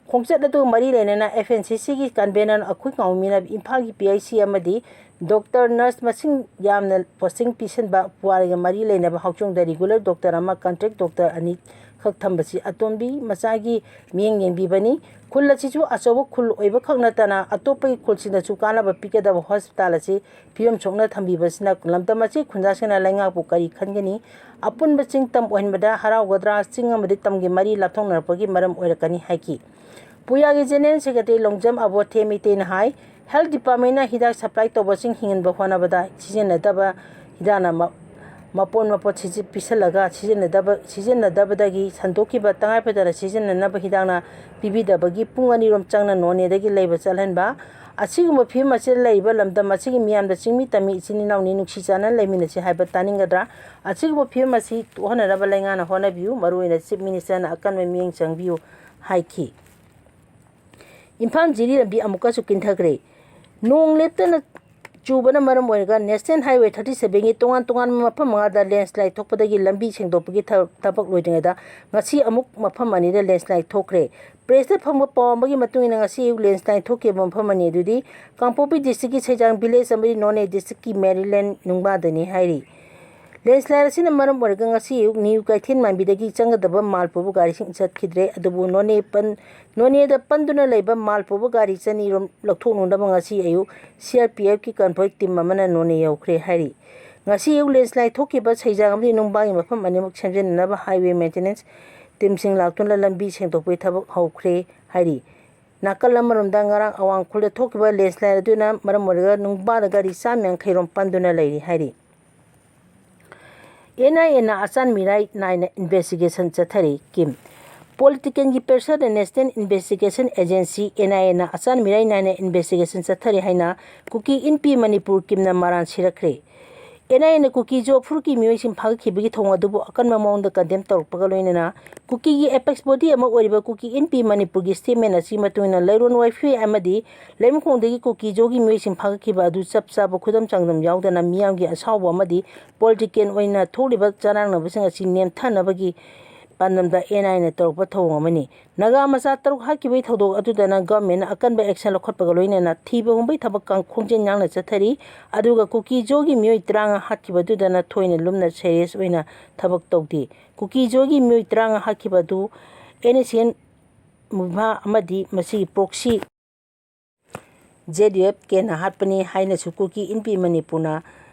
ꯈꯣꯡꯆꯠ ꯑꯗꯨ ꯃꯔꯤ ꯂꯩꯅꯅ F N C C ꯒꯤ convener ꯑꯩꯈꯣꯏ ꯀꯥꯎꯃꯤꯅ ꯏꯝꯐꯥꯜꯒꯤ P I C ꯑꯃꯗꯤ doctor, nurse ꯃꯁꯤꯡ ꯌꯥꯝꯅ posting ꯄꯤꯁꯤꯟꯕ ꯄꯨꯋꯥꯔꯤꯒ ꯃꯔꯤ ꯂꯩꯅꯕ ꯍꯥꯎꯆꯣꯡꯗ regular doctor ꯑꯃ, contract doctor ꯑꯅꯤ ꯈꯛ ꯊꯝꯕꯁꯤ ꯑꯇꯣꯝꯕꯤ ꯃꯆꯥꯒꯤ ꯃꯤꯠꯌꯦꯡ ꯌꯦꯡꯕꯤꯕꯅꯤ꯫ ꯈꯨꯜ ꯑꯁꯤꯁꯨ ꯑꯆꯧꯕ ꯈꯨꯜ ꯑꯣꯏꯕꯈꯛ ꯅꯠꯇꯅ ꯑꯇꯣꯞꯄꯒꯤ ꯈꯨꯜꯁꯤꯡꯗꯁꯨ ꯀꯥꯟꯅꯕ ꯄꯤꯒꯗꯕ hospital ꯑꯁꯤ ꯐꯤꯕꯝ ꯁꯣꯛꯅ ꯊꯝꯕꯤꯕꯁꯤꯅ ꯂꯝꯗꯝ ꯑꯁꯤ ꯈꯨꯟꯖꯥꯁꯤꯡꯅ ꯂꯩꯉꯥꯛꯄꯨ ꯀꯔꯤ ꯈꯟꯒꯅꯤ? ꯑꯄꯨꯟꯕ ꯆꯤꯡ ꯇꯝ ꯑꯣꯏꯍꯟꯕꯗ ꯍꯔꯥꯎꯒꯗ꯭ꯔꯥ? ꯆꯤꯡ ꯑꯃꯗꯤ ꯇꯝꯒꯤ ꯃꯔꯤ ꯂꯥꯞꯊꯣꯛꯅꯔꯛꯄꯒꯤ ꯃꯔꯝ ꯑꯣꯏꯔꯛꯀꯅꯤ ꯍꯥꯏꯈꯤ꯫ ꯄꯨꯌꯥꯒꯤ General Secretary ꯂꯣꯡꯖꯝ ꯑꯕꯣꯊꯦ ꯃꯩꯇꯩꯅ ꯍꯥꯏ, health department ꯅ ꯍꯤꯗꯥꯛ supply ꯇꯧꯕꯁꯤꯡ ꯍꯤꯡꯍꯟꯕ ꯍꯣꯠꯅꯕꯗ ꯁꯤꯖꯤꯟꯅꯗꯕ ꯍꯤꯗꯥꯛꯅ ꯃ-, ꯃꯄꯣꯠ ꯃꯄꯣꯠ ꯁꯤꯖꯤ-, ꯄꯤꯁꯜꯂꯒ ꯁꯤꯖꯤꯟꯅꯗꯕ, ꯁꯤꯖꯤꯟꯅꯗꯕꯗꯒꯤ ꯁꯟꯗꯣꯛꯈꯤꯕ, ꯇꯉꯥꯏ ꯐꯗꯅ ꯁꯤꯖꯤꯟꯅꯅꯕ ꯍꯤꯗꯥꯛꯅ ꯄꯤꯕꯤꯗꯕꯒꯤ ꯄꯨꯡ ꯑꯅꯤꯔꯣꯝ ꯆꯪꯅ ꯅꯣꯅꯦꯗꯒꯤ ꯂꯩꯕ ꯆꯠꯍꯟꯕ꯫ ꯑꯁꯤꯒꯨꯝꯕ ꯐꯤꯕꯝ ꯑꯁꯤꯗ ꯂꯩꯔꯤꯕ ꯂꯝꯗꯝ ꯑꯁꯤꯒꯤ ꯃꯤꯌꯥꯝꯗ ꯆꯤꯡꯃꯤ ꯇꯝꯃꯤ ꯏꯆꯤꯟ ꯏꯅꯥꯎꯅꯤ, ꯅꯨꯡꯁꯤ ꯆꯥꯟꯅꯅ ꯂꯩꯃꯤꯟꯅꯁꯤ ꯍꯥꯏꯕ ꯇꯥꯅꯤꯡꯒꯗ꯭ꯔꯥ? ꯑꯁꯤꯒꯨꯝꯕ ꯐꯤꯕꯝ ꯑꯁꯤ ꯊꯣꯛꯍꯟꯅꯅꯕ ꯂꯩꯉꯥꯛꯅ ꯍꯣꯠꯅꯕꯤꯌꯨ, ꯃꯔꯨꯑꯣꯏꯅ Chief Minister ꯅ ꯑꯀꯟꯕ ꯃꯤꯠꯌꯦꯡ ꯆꯪꯕꯤꯌꯨ ꯍꯥꯏꯈꯤ꯫ ꯏꯝꯐꯥꯜ ꯖꯤꯔꯤ ꯂꯝꯕꯤ ꯑꯃꯨꯛꯀꯁꯨ ꯀꯤꯟꯊꯈ꯭ꯔꯦ꯫ ꯅꯣꯡ ꯂꯦꯞꯇꯅ ꯆꯨꯕꯅ ꯃꯔꯝ ꯑꯣꯏꯔꯒ National Highway thirty seven ꯒꯤ ꯇꯣꯉꯥꯟ ꯇꯣꯉꯥꯟꯕ ꯃꯐꯝ ꯃꯉꯥꯗ landslide ꯊꯣꯛꯄꯗꯒꯤ ꯂꯝꯕꯤ ꯁꯦꯡꯗꯣꯛꯄꯒꯤ ꯊ-, ꯊꯕꯛ ꯂꯣꯏꯗ꯭ꯔꯤꯉꯩꯗ ꯉꯁꯤ ꯑꯃꯨꯛ ꯃꯐꯝ ꯑꯅꯤꯗ landslide ꯊꯣꯛꯈ꯭ꯔꯦ꯫ Press ꯇ ꯐꯪꯕ ꯄꯥꯎ ꯑꯃꯒꯤ ꯃꯇꯨꯡ ꯏꯟꯅ ꯉꯁꯤ ꯑꯌꯨꯛ landslide ꯊꯣꯛꯈꯤꯕ ꯃꯐꯝ ꯑꯅꯤ ꯑꯗꯨꯗꯤ ꯀꯥꯡꯄꯣꯛꯄꯤ district ꯀꯤ ꯁꯩꯖꯥꯡ village ꯑꯃꯗꯤ ꯅꯣꯅꯦ district ꯀꯤ ꯃꯦꯔꯤꯂꯦꯟ ꯅꯨꯡꯕꯥꯗꯅꯤ ꯍꯥꯏꯔꯤ꯫ Landslide ꯑꯁꯤꯅ ꯃꯔꯝ ꯑꯣꯏꯔꯒ ꯉꯁꯤ ꯑꯌꯨꯛ ꯅ꯭ꯌꯨ ꯀꯩꯊꯦꯜ ꯃꯥꯟꯕꯤꯗꯒꯤ ꯆꯪꯒꯗꯕ ꯃꯥꯜ ꯄꯨꯕ ꯒꯥꯔꯤꯁꯤꯡ ꯆꯠꯈꯤꯗ꯭ꯔꯦ꯫ ꯑꯗꯨꯕꯨ ꯅꯣꯅꯦ ꯄꯟ-, ꯅꯣꯅꯦꯗ ꯄꯟꯗꯨꯅ ꯂꯩꯕ ꯃꯥꯜ ꯄꯨꯕ ꯒꯥꯔꯤ ꯆꯅꯤꯔꯣꯝ ꯂꯧꯊꯣꯛꯅꯅꯕ ꯉꯁꯤ ꯑꯌꯨꯛ C R P F ꯀꯤ convoy team ꯑꯃꯅ ꯅꯣꯅꯦ ꯌꯧꯈ꯭ꯔꯦ ꯍꯥꯏꯔꯤ꯫ ꯉꯁꯤ ꯑꯌꯨꯛ landslide ꯊꯣꯛꯈꯤꯕ ꯁꯩꯖꯥꯡ ꯑꯃꯗꯤ ꯅꯨꯡꯕꯥꯒꯤ ꯃꯐꯝ ꯑꯅꯤꯃꯛ ꯁꯦꯝꯖꯤꯟꯅꯅꯕ highway maintenance team ꯁꯤꯡ ꯂꯥꯛꯇꯨꯅ ꯂꯝꯕꯤ ꯁꯦꯡꯗꯣꯛꯄꯒꯤ ꯊꯕꯛ ꯍꯧꯈ꯭ꯔꯦ ꯍꯥꯏꯔꯤ꯫ ꯅꯥꯀꯜ ꯑꯃꯔꯣꯝꯗ ꯉꯔꯥꯡ ꯑꯋꯥꯡ ꯎꯈ꯭ꯔꯨꯜꯗ ꯊꯣꯛꯈꯤꯕ landslide ꯑꯗꯨꯅ ꯃꯔꯝ ꯑꯣꯏꯔꯒ ꯅꯨꯡꯕꯥꯗ ꯒꯥꯔꯤ ꯆꯥꯝꯃ ꯌꯥꯡꯈꯩ ꯔꯣꯝ ꯄꯟꯗꯨꯅ ꯂꯩꯔꯤ ꯍꯥꯏꯔꯤ꯫ N I A ꯅ ꯑꯆꯥꯟ ꯃꯤꯔꯥꯏ ꯅꯥꯏꯅ investigation ꯆꯠꯊꯔꯤ꯫ ꯀꯤꯝ꯫ ꯄꯣꯂꯤꯇꯤꯀꯦꯜꯒꯤ ꯄ꯭ꯔꯦꯁꯔꯗ ꯅꯦꯁꯅꯦꯜ ꯏꯟꯚꯦꯁꯇꯤꯒꯦꯁꯟ ꯑꯦꯖꯦꯟꯁꯤ, ꯑꯦꯟ ꯑꯥꯏ ꯑꯦꯅ ꯑꯆꯥꯟ ꯃꯤꯔꯥꯏ ꯅꯥꯏꯅ ꯏꯟꯚꯦꯁꯇꯤꯒꯦꯁꯟ ꯆꯠꯊꯔꯤ ꯍꯥꯏꯅ ꯀꯨꯀꯤ ꯏꯟꯄꯤ ꯃꯅꯤꯄꯨꯔ ꯀꯤꯝꯅ ꯃꯔꯥꯜ ꯁꯤꯔꯛꯈ꯭ꯔꯦ꯫ ꯑꯦꯟ ꯑꯥꯏ ꯑꯦꯅ ꯀꯨꯀꯤ ꯖꯣ ꯐꯨꯔꯨꯞꯀꯤ ꯃꯤꯑꯣꯏꯁꯤꯡ ꯐꯥꯒꯠꯈꯤꯕꯒꯤ ꯊꯧꯑꯣꯡ ꯑꯗꯨꯕꯨ ꯑꯀꯟꯕ ꯃꯑꯣꯡꯗ ꯀꯟꯗꯦꯝ ꯇꯧꯔꯛꯄꯒ ꯂꯣꯏꯅꯅ ꯀꯨꯀꯤꯒꯤ ꯑꯦꯄꯦꯛꯁ ꯕꯣꯗꯤ ꯑꯃ ꯑꯣꯏꯔꯤꯕ ꯀꯨꯀꯤ ꯏꯟꯄꯤ ꯃꯅꯤꯄꯨꯔꯒꯤ ꯁ꯭ꯇꯦꯠꯃꯦꯟ ꯑꯁꯤ ꯃꯇꯨꯡ ꯏꯟꯅ ꯂꯩꯔꯣꯟ ꯋꯥꯏꯐꯤ ꯑꯃꯗꯤ ꯂꯩꯃꯈꯣꯡꯗꯒꯤ ꯀꯨꯀꯤ ꯖꯣꯒꯤ ꯃꯤꯑꯣꯏꯁꯤꯡ ꯐꯥꯒꯠꯈꯤꯕ ꯑꯗꯨ ꯆꯞ ꯆꯥꯕ ꯈꯨꯗꯝ ꯆꯥꯡꯗꯝ ꯌꯥꯎꯗꯅ ꯃꯤꯌꯥꯝꯒꯤ ꯑꯁꯥꯎꯕ ꯑꯃꯗꯤ ꯄꯣꯂꯤꯇꯤꯀꯦꯜ ꯑꯣꯏꯅ ꯊꯣꯛꯂꯤꯕ ꯆꯔꯥꯡꯅꯕꯁꯤꯡ ꯑꯁꯤ ꯅꯦꯝꯊꯅꯕꯒꯤ ꯄꯥꯟꯗꯝꯗ ꯑꯦꯟ ꯑꯥꯏ ꯑꯦꯅ ꯇꯧꯔꯛꯄ ꯊꯧꯑꯣꯡ ꯑꯃꯅꯤ꯫ ꯅꯥꯒꯥ ꯃꯆꯥ ꯇꯔꯨꯛ ꯍꯥꯠꯈꯤꯕꯒꯤ ꯊꯧꯗꯣꯛ ꯑꯗꯨꯗꯅ ꯒꯚꯔꯟꯃꯦꯟꯠꯅ ꯑꯀꯟꯕ ꯑꯦꯛꯁꯟ ꯂꯧꯈꯠꯄꯒ ꯂꯣꯏꯅꯅ ꯊꯤꯕ ꯍꯨꯝꯕꯒꯤ ꯊꯕꯛ ꯀꯥꯡ-, ꯈꯣꯡꯖꯦꯜ ꯌꯥꯡꯅ ꯆꯠꯊꯔꯤ꯫ ꯑꯗꯨꯒ ꯀꯨꯀꯤ ꯖꯣꯒꯤ ꯃꯤꯑꯣꯏ ꯇꯔꯥꯃꯉꯥ ꯍꯥꯠꯈꯤꯕ ꯑꯗꯨꯗꯅ ꯊꯣꯏꯅ ꯂꯨꯝꯅ ꯁꯦꯔꯤꯌꯁ ꯑꯣꯏꯅ ꯊꯕꯛ ꯇꯧꯗꯦ꯫ ꯀꯨꯀꯤ ꯖꯣꯒꯤ ꯃꯤꯑꯣꯏ ꯇꯔꯥꯃꯉꯥ ꯍꯥꯠꯈꯤꯕ ꯑꯗꯨ ꯑꯦꯟ ꯑꯦꯁ ꯑꯦꯟ ꯃꯨꯚꯥ ꯑꯃꯗꯤ ꯃꯁꯤꯒꯤ ꯄ꯭ꯔꯣꯛꯁꯤ ꯖꯦ ꯗꯤ ꯑꯦꯐ ꯀꯦꯅ ꯍꯥꯠꯄꯅꯤ ꯍꯥꯏꯅꯁꯨ ꯀꯨꯀꯤ ꯏꯟꯄꯤ ꯃꯅꯤꯄꯨꯔꯅ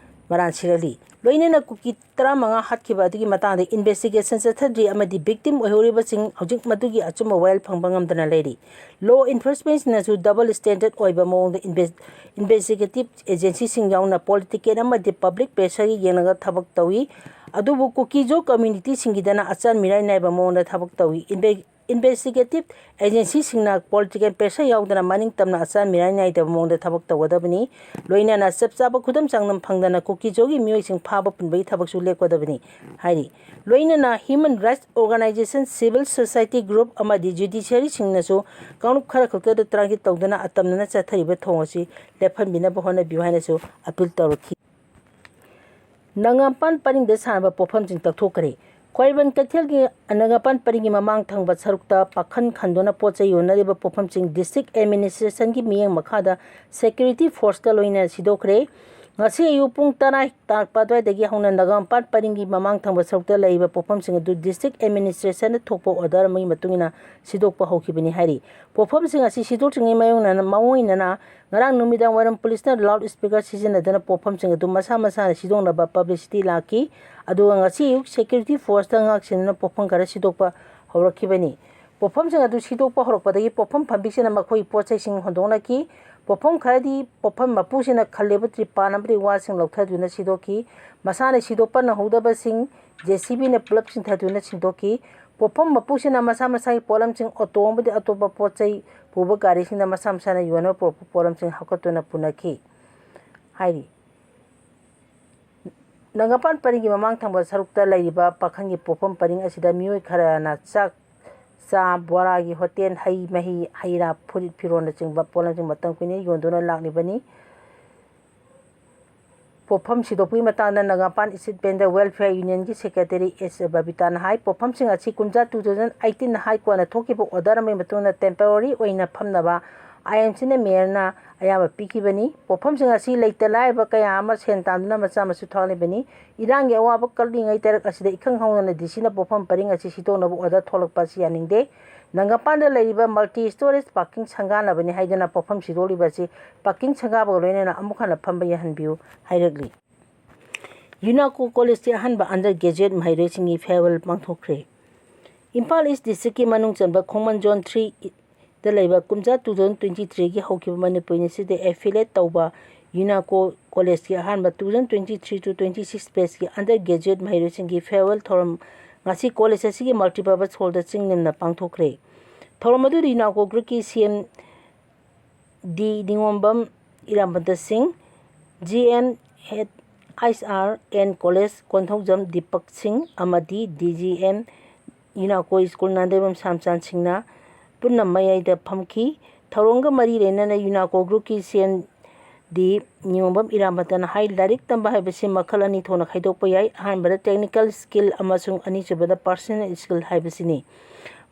ꯃꯔꯥꯜ ꯁꯤꯔꯛꯂꯤ꯫ ꯂꯣꯏꯅꯅ ꯀꯨꯀꯤ ꯇꯔꯥꯃꯉꯥ ꯍꯥꯠꯈꯤꯕ ꯑꯗꯨꯒꯤ ꯃꯇꯥꯡꯗ ꯏꯟꯚꯦꯁꯇꯤꯒꯦꯁꯟ ꯆꯠꯊꯗ꯭ꯔꯤ ꯑꯃꯗꯤ ꯚꯤꯛꯇꯤꯝ ꯑꯣꯏꯍꯧꯔꯤꯕꯁꯤꯡ ꯍꯧꯖꯤꯛ ꯃꯗꯨꯒꯤ ꯑꯆꯨꯝꯕ ꯋꯥꯌꯦꯜ ꯐꯪꯕ ꯉꯝꯗꯅ ꯂꯩꯔꯤ꯫ ꯂꯣ ꯏꯟꯐꯣꯔꯁꯃꯦꯟꯠꯁꯤꯡꯅꯁꯨ ꯗꯕꯜ ꯁ꯭ꯇꯦꯟꯗꯔꯗ ꯑꯣꯏꯕ ꯃꯑꯣꯡꯗ ꯏꯟꯚꯦꯁ-, ꯏꯟꯚꯦꯁꯇꯤꯒꯦꯇꯤꯚ ꯑꯦꯖꯦꯟꯁꯤꯁꯤꯡ ꯌꯥꯎꯅ ꯄꯣꯂꯤꯇꯤꯀꯦꯜ ꯑꯃꯗꯤ ꯄꯕ꯭ꯂꯤꯛ ꯄ꯭ꯔꯦꯁꯔꯒꯤ ꯌꯦꯡꯂꯒ ꯊꯕꯛ ꯇꯧꯏ꯫ ꯑꯗꯨꯕꯨ ꯀꯨꯀꯤ ꯖꯣ ꯀꯝꯃ꯭ꯌꯨꯅꯤꯇꯤꯁꯤꯡꯒꯤꯗꯅ ꯑꯆꯥꯟ ꯃꯤꯔꯥꯏ ꯅꯥꯏꯕ ꯃꯑꯣꯡꯗ ꯊꯕꯛ ꯇꯧꯏ꯫ ꯏꯟꯚꯦ-, ꯏꯟꯚꯦꯁꯇꯤꯒꯦꯇꯤꯚ ꯑꯦꯖꯦꯟꯁꯤꯁꯤꯡꯅ ꯄꯣꯂꯤꯇꯤꯀꯦꯜ ꯄ꯭ꯔꯦꯁꯔ ꯌꯥꯎꯗꯅ ꯃꯅꯤꯡ ꯇꯝꯅ ꯑꯆꯥꯟ ꯃꯤꯔꯥꯏ ꯅꯥꯏꯗꯕ ꯃꯑꯣꯡꯗ ꯊꯕꯛ ꯇꯧꯒꯗꯕꯅꯤ꯫ ꯂꯣꯏꯅꯅ ꯆꯞ ꯆꯥꯕ ꯈꯨꯗꯝ ꯆꯥꯡꯗꯝ ꯐꯪꯗꯅ ꯀꯨꯀꯤ ꯖꯣꯒꯤ ꯃꯤꯑꯣꯏꯁꯤꯡ ꯐꯥꯕ ꯄꯨꯟꯕꯒꯤ ꯊꯕꯛꯁꯨ ꯂꯦꯞꯀꯗꯕꯅꯤ ꯍꯥꯏꯔꯤ꯫ ꯂꯣꯏꯅꯅ human rights organization, civil society group ꯑꯃꯗꯤ ꯖꯨꯗꯤꯁꯤꯌꯔꯤꯁꯤꯡꯅꯁꯨ ꯀꯥꯡꯂꯨꯞ ꯈꯔ ꯈꯛꯇꯗ ꯇꯥꯔꯒꯦꯠ ꯇꯧꯗꯨꯅ ꯑꯇꯝꯅꯅ ꯆꯠꯊꯔꯤꯕ ꯊꯧꯑꯣꯡ ꯑꯁꯤ ꯂꯦꯞꯍꯟꯕꯤꯅꯕ ꯍꯣꯠꯅꯕꯤꯌꯨ ꯍꯥꯏꯅꯁꯨ ꯑꯄꯤꯜ ꯇꯧꯔꯛꯈꯤ꯫ ꯅꯒꯥꯝꯄꯥꯟ ꯄꯔꯤꯡꯗ ꯁꯥꯟꯅꯕ ꯄꯣꯠꯐꯝꯁꯤꯡ ꯇꯛꯊꯣꯛꯈ꯭ꯔꯦ꯫ ꯈ꯭ꯋꯥꯏꯔꯝꯕꯟ ꯀꯩꯊꯦꯜꯒꯤ ꯅꯒꯥꯝꯄꯥꯟ ꯄꯔꯤꯡꯒꯤ ꯃꯃꯥꯡ ꯊꯪꯕ ꯁꯔꯨꯛꯇ ꯄꯥꯈꯟ ꯈꯟꯗꯨꯅ ꯄꯣꯠ ꯆꯩ ꯌꯣꯟꯅꯔꯤꯕ ꯄꯣꯠꯐꯝꯁꯤꯡ ꯗꯤꯁꯇ꯭ꯔꯤꯛ ꯑꯦꯗꯃꯤꯅꯤꯁꯇ꯭ꯔꯦꯁꯟꯒꯤ ꯃꯤꯠꯌꯦꯡ ꯃꯈꯥꯗ ꯁꯦꯀ꯭ꯌꯨꯔꯤꯇꯤ ꯐꯣꯔꯁꯀ ꯂꯣꯏꯅꯅ ꯁꯤꯗꯣꯛꯈ꯭ꯔꯦ꯫ ꯉꯁꯤ ꯑꯌꯨꯛ ꯄꯨꯡ ꯇꯔꯥ ꯇꯥꯔꯛꯄ ꯑꯗꯨꯋꯥꯏꯗꯒꯤ ꯍꯧꯅ ꯅꯒꯥꯝꯄꯥꯟ ꯄꯔꯤꯡꯒꯤ ꯃꯃꯥꯡ ꯊꯪꯕ ꯁꯔꯨꯛꯇ ꯂꯩꯔꯤꯕ ꯄꯣꯠꯐꯝꯁꯤꯡ ꯑꯗꯨ ꯗꯤꯁꯇ꯭ꯔꯤꯛ ꯑꯦꯗꯃꯤꯅꯤꯁꯇ꯭ꯔꯦꯁꯟꯅ ꯊꯣꯛꯄ ꯑꯣꯔꯗꯔ ꯑꯃꯒꯤ ꯃꯇꯨꯡ ꯏꯟꯅ ꯁꯤꯗꯣꯛꯄ ꯍꯧꯈꯤꯕꯅꯤ ꯍꯥꯏꯔꯤ꯫ ꯄꯣꯠꯐꯝꯁꯤꯡ ꯑꯁꯤ ꯁꯤꯗꯣꯛꯇ꯭ꯔꯤꯉꯩ ꯃꯥꯌꯣꯛꯅꯅ-, ꯃꯥꯡꯑꯣꯏꯅꯅ ꯉꯔꯥꯡ ꯅꯨꯃꯤꯗꯥꯡ ꯋꯥꯏꯔꯝ ꯄꯨꯂꯤꯁꯅ ꯂꯥꯎꯗ ꯁ꯭ꯄꯤꯀꯔ ꯁꯤꯖꯤꯟꯅꯗꯨꯅ ꯄꯣꯠꯐꯝꯁꯤꯡ ꯑꯗꯨ ꯃꯁꯥ ꯃꯁꯥꯅ ꯁꯤꯗꯣꯛꯅꯕ ꯄꯕ꯭ꯂꯤꯁꯤꯇꯤ ꯂꯥꯛꯈꯤ꯫ ꯑꯗꯨꯒ ꯉꯁꯤ ꯑꯌꯨꯛ ꯁꯦꯀ꯭ꯌꯨꯔꯤꯇꯤ ꯐꯣꯔꯁꯇ ꯉꯥꯛ ꯁꯦꯟꯗꯨꯅ ꯄꯣꯠꯐꯝ ꯈꯔ ꯁꯤꯗꯣꯛꯄ ꯍꯧꯔꯛꯈꯤꯕꯅꯤ꯫ ꯄꯣꯠꯐꯝꯁꯤꯡ ꯑꯗꯨ ꯁꯤꯗꯣꯛꯄ ꯍꯧꯔꯛꯄꯗꯒꯤ ꯄꯣꯠꯐꯝ ꯐꯝꯕꯤꯁꯤꯡꯅ ꯃꯈꯣꯏꯒꯤ ꯄꯣꯠ ꯆꯩꯁꯤꯡ ꯍꯣꯟꯗꯣꯛꯅꯈꯤ꯫ ꯄꯣꯠꯐꯝ ꯈꯔꯗꯤ ꯄꯣꯠꯐꯝ ꯃꯄꯨꯁꯤꯡꯅ ꯈꯜꯂꯤꯕ ꯇ꯭ꯔꯤꯄꯥꯟ ꯑꯃꯗꯤ ꯋꯥꯜꯁꯤꯡ ꯂꯧꯊꯗꯨꯅ ꯁꯤꯗꯣꯛꯈꯤ꯫ ꯃꯁꯥꯅ ꯁꯤꯗꯣꯛꯄ ꯅꯪꯍꯧꯗꯕꯁꯤꯡ ꯖꯦ ꯁꯤ ꯕꯤꯅ ꯄꯨꯂꯞ ꯆꯤꯡꯊꯗꯨꯅ ꯁꯤꯟꯗꯣꯛꯈꯤ꯫ ꯄꯣꯠꯐꯝ ꯃꯄꯨꯁꯤꯡꯅ ꯃꯁꯥ ꯃꯁꯥꯒꯤ ꯄꯣꯠꯂꯝꯁꯤꯡ, ꯑꯣꯇꯣ ꯑꯃꯗꯤ ꯑꯇꯣꯞꯄ ꯄꯣꯠ ꯆꯩ ꯄꯨꯕ ꯒꯥꯔꯤꯁꯤꯡꯗ ꯃꯁꯥ ꯃꯁꯥꯅ ꯌꯣꯟꯅꯕ ꯄꯨꯔꯛꯄ ꯄꯣꯠꯂꯝꯁꯤꯡ ꯍꯥꯞꯀꯠꯇꯨꯅ ꯄꯨꯅꯈꯤ ꯍꯥꯏꯔꯤ꯫ ꯅꯒꯥꯄꯥꯟ ꯄꯔꯤꯡꯒꯤ ꯃꯃꯥꯡ ꯊꯪꯕ ꯁꯔꯨꯛꯇ ꯂꯩꯔꯤꯕ ꯄꯥꯈꯪꯒꯤ ꯄꯣꯠꯐꯝ ꯄꯔꯤꯡ ꯑꯁꯤꯗ ꯃꯤꯑꯣꯏ ꯈꯔꯅ ꯆꯥꯛ, ꯆꯥ, ꯕꯣꯔꯥꯒꯤ ꯍꯣꯇꯦꯜ, ꯍꯩ ꯃꯍꯤ, ꯍꯩ ꯔꯥ, ꯐꯨꯔꯤꯠ ꯐꯤꯔꯣꯜꯅꯆꯤꯡꯕ ꯄꯣꯠꯂꯝꯁꯤꯡ ꯃꯇꯝ ꯀꯨꯏꯅ ꯌꯣꯟꯗꯨꯅ ꯂꯥꯛꯂꯤꯕꯅꯤ꯫ ꯄꯣꯠꯐꯝ ꯁꯤꯗꯣꯛꯄꯒꯤ ꯃꯇꯥꯡꯗ ꯅꯒꯥꯄꯥꯟ ꯏꯁꯇꯦꯠ ꯚꯦꯟꯗꯔ ꯋꯦꯜꯐꯤꯌꯔ ꯌꯨꯅꯤꯌꯟꯒꯤ ꯁꯦꯀ꯭ꯔꯦꯇꯔꯤ ꯑꯦꯁ ꯕꯕꯤꯇꯥꯅ ꯍꯥꯏ, ꯄꯣꯠꯐꯝꯁꯤꯡ ꯑꯁꯤ ꯀꯨꯝꯖꯥ two thousand eighteen ꯍꯥꯏ ꯀꯣꯟꯅ ꯊꯣꯛꯈꯤꯕ ꯑꯣꯔꯗꯔ ꯑꯃꯒꯤ ꯃꯇꯨꯡꯗ ꯇꯦꯝꯄꯔꯔꯤ ꯑꯣꯏꯅ ꯐꯝꯅꯕ ꯑꯥꯏ ꯑꯦꯝ ꯁꯤꯅ ꯃꯦꯌꯔꯅ ꯑꯌꯥꯕ ꯄꯤꯈꯤꯕꯅꯤ꯫ ꯄꯣꯠꯐꯝꯁꯤꯡ ꯑꯁꯤ ꯂꯩꯇ ꯂꯥꯏꯔꯕ ꯀꯌꯥ ꯑꯃ ꯁꯦꯟ ꯇꯥꯟꯗꯨꯅ ꯃꯆꯥ ꯃꯁꯨ ꯊꯥꯛꯂꯤꯕꯅꯤ꯫ ꯏꯔꯥꯡꯒꯤ ꯑꯋꯥꯕ ꯀꯜꯂꯤꯉꯩ ꯇꯔꯛ ꯑꯁꯤꯗ ꯏꯈꯪ ꯍꯧꯅꯅ ꯗꯤ ꯁꯤꯅ ꯄꯣꯠꯐꯝ ꯄꯔꯤꯡ ꯑꯁꯤ ꯁꯤꯗꯣꯛꯅꯕ ꯑꯣꯔꯗꯔ ꯊꯣꯛꯂꯛꯄ ꯑꯁꯤ ꯌꯥꯅꯤꯡꯗꯦ꯫ ꯅꯒꯥꯄꯥꯟꯗ ꯂꯩꯔꯤꯕ ꯃꯜꯇꯤ ꯁ꯭ꯇꯣꯔꯦꯖ ꯄꯥꯔꯀꯤꯡ ꯁꯪꯒꯥꯅꯕꯅꯤ ꯍꯥꯏꯗꯨꯅ ꯄꯣꯠꯐꯝ ꯁꯤꯗꯣꯛꯂꯤꯕ ꯑꯁꯤ ꯄꯥꯔꯀꯤꯡ ꯁꯪꯒꯥꯕꯒ ꯂꯣꯏꯅꯅ ꯑꯃꯨꯛ ꯍꯟꯅ ꯐꯝꯕ ꯌꯥꯍꯟꯕꯤꯌꯨ ꯍꯥꯏꯔꯛꯂꯤ꯫ ꯌꯨꯅꯥꯀꯣ ꯀꯣꯂꯦꯖꯀꯤ ꯑꯍꯥꯟꯕ ꯑꯟꯗꯔ ꯒ꯭ꯔꯦꯖꯨꯑꯦꯠ ꯃꯍꯩꯔꯣꯏꯁꯤꯡꯒꯤ ꯐꯤꯌꯔꯋꯦꯜ ꯄꯥꯡꯊꯣꯛꯈ꯭ꯔꯦ꯫ ꯏꯝꯐꯥꯜ ꯏꯁ ꯗꯤꯁꯇ꯭ꯔꯤꯛꯀꯤ ꯃꯅꯨꯡ ꯆꯟꯕ ꯈꯣꯡꯃꯟ ꯖꯣꯟ three ꯗ ꯂꯩꯕ ꯀꯨꯝꯖꯥ two thousand twenty threeꯒꯤ ꯍꯧꯈꯤꯕ ꯃꯅꯤꯄꯨꯔ ꯌꯨꯅꯤꯚꯔꯁꯤꯇꯤꯗ ꯑꯦꯐꯤꯂꯦꯠ ꯇꯧꯕ ꯌꯨꯅꯥꯀꯣ ꯀꯣꯂꯦꯖꯀꯤ ꯑꯍꯥꯟꯕ two thousand twenty three to twenty six batchꯀꯤ ꯑꯟꯗꯔ ꯒ꯭ꯔꯦꯖꯨꯑꯦꯠ ꯃꯍꯩꯔꯣꯏꯁꯤꯡꯒꯤ ꯐꯤꯌꯔꯋꯦꯜ ꯊꯧꯔꯝ ꯉꯁꯤ ꯀꯣꯂꯦꯖ ꯑꯁꯤꯒꯤ ꯃꯜꯇꯤꯄꯔꯄꯁ ꯍꯣꯜꯗ ꯆꯤꯡ ꯅꯤꯝꯅ ꯄꯥꯡꯊꯣꯛꯈ꯭ꯔꯦ꯫ ꯊꯧꯔꯝ ꯑꯗꯨꯗ ꯌꯨꯅꯥꯀꯣ ꯒ꯭ꯔꯨꯞꯀꯤ ꯁꯤ M D Ningombam Irabanta Singh, G M head ꯑꯥꯏꯁ R N college Konthoujam Dipak Singh ꯑꯃꯗꯤ ꯗꯤ ꯖꯤ ꯑꯦꯝ ꯌꯨꯅꯥꯀꯣ ꯁ꯭ꯀꯨꯜ ꯅꯥꯟꯗꯩꯕꯝ ꯁꯥꯝꯆꯥꯟ ꯁꯤꯡꯅ ꯄꯨꯟꯅ ꯃꯌꯥꯏꯗ ꯐꯝꯈꯤ꯫ ꯊꯧꯔꯝꯒ ꯃꯔꯤ ꯂꯩꯅꯅ ꯌꯨꯅꯥꯀꯣ ꯒ꯭ꯔꯨꯞꯀꯤ ꯁꯤ ꯑꯦꯝ ꯗꯤ ꯅꯤꯉꯣꯝꯕꯝ ꯏꯔꯥꯕꯣꯟꯇꯅ ꯍꯥꯏ, ꯂꯥꯏꯔꯤꯛ ꯇꯝꯕ ꯍꯥꯏꯕꯁꯤ ꯃꯈꯜ ꯑꯅꯤ ꯊꯣꯛꯅ ꯈꯥꯏꯗꯣꯛꯄ ꯌꯥꯏ꯫ ꯑꯍꯥꯟꯕꯗ ꯇꯦꯛꯅꯤꯀꯦꯜ ꯁ꯭ꯀꯤꯜ ꯑꯃꯁꯨꯡ ꯑꯅꯤꯁꯨꯕꯗ ꯄꯔꯁꯅꯦꯜ ꯁ꯭ꯀꯤꯜ ꯍꯥꯏꯕꯁꯤꯅꯤ꯫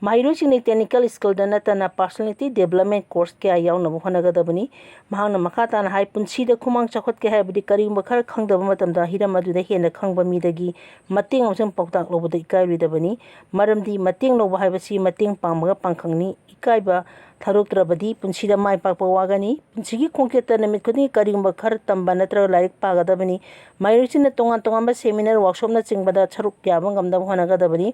ꯃꯍꯩꯔꯣꯏꯁꯤꯡꯅ ꯇꯦꯛꯅꯤꯀꯦꯜ ꯁ꯭ꯀꯤꯜꯗ ꯅꯠꯇꯅ ꯄꯔꯁꯅꯦꯂꯤꯇꯤ ꯗꯦꯕꯂꯞꯃꯦꯟ ꯀꯣꯔꯁ ꯀꯌꯥ ꯌꯥꯎꯅꯕ ꯍꯣꯠꯅꯒꯗꯕꯅꯤ꯫ ꯃꯍꯥꯛꯅ ꯃꯈꯥ ꯇꯥꯅ ꯍꯥꯏ, ꯄꯨꯟꯁꯤꯗ ꯈꯨꯃꯥꯡ ꯆꯥꯎꯈꯠꯀꯦ ꯍꯥꯏꯕꯗꯤ ꯀꯔꯤꯒꯨꯝꯕ ꯈꯔ ꯈꯪꯗꯕ ꯃꯇꯝꯗ ꯍꯤꯔꯝ ꯑꯗꯨꯗ ꯍꯦꯟꯅ ꯈꯪꯕ ꯃꯤꯗꯒꯤ ꯃꯇꯦꯡ ꯑꯃꯁꯨꯡ ꯄꯥꯎꯇꯥꯛ ꯂꯧꯕꯗ ꯏꯀꯥꯏꯔꯣꯏꯗꯕꯅꯤ꯫ ꯃꯔꯝꯗꯤ ꯃꯇꯦꯡ ꯂꯧꯕ ꯍꯥꯏꯕꯁꯤ ꯃꯇꯦꯡ ꯄꯥꯡꯕꯒ ꯄꯥꯡꯈꯪꯅꯤ꯫ ꯏꯀꯥꯏꯕ ꯊꯥꯗꯣꯛꯇ꯭ꯔꯕꯗꯤ ꯄꯨꯟꯁꯤꯗ ꯃꯥꯏ ꯄꯥꯛꯄ ꯋꯥꯒꯅꯤ꯫ ꯄꯨꯟꯁꯤꯒꯤ ꯈꯣꯡꯆꯠꯇ ꯅꯨꯃꯤꯠ ꯈꯨꯗꯤꯡꯒꯤ ꯀꯔꯤꯒꯨꯝꯕ ꯈꯔ ꯇꯝꯕ ꯅꯠꯇ꯭ꯔꯒ ꯂꯥꯏꯔꯤꯛ ꯄꯥꯒꯗꯕꯅꯤ꯫ ꯃꯍꯩꯔꯣꯏꯁꯤꯡꯅ ꯇꯣꯉꯥꯟ ꯇꯣꯉꯥꯟꯕ seminar, workshopꯅꯆꯤꯡꯕꯗ ꯁꯔꯨꯛ ꯌꯥꯕ ꯉꯝꯅꯕ ꯍꯣꯠꯅꯒꯗꯕꯅꯤ꯫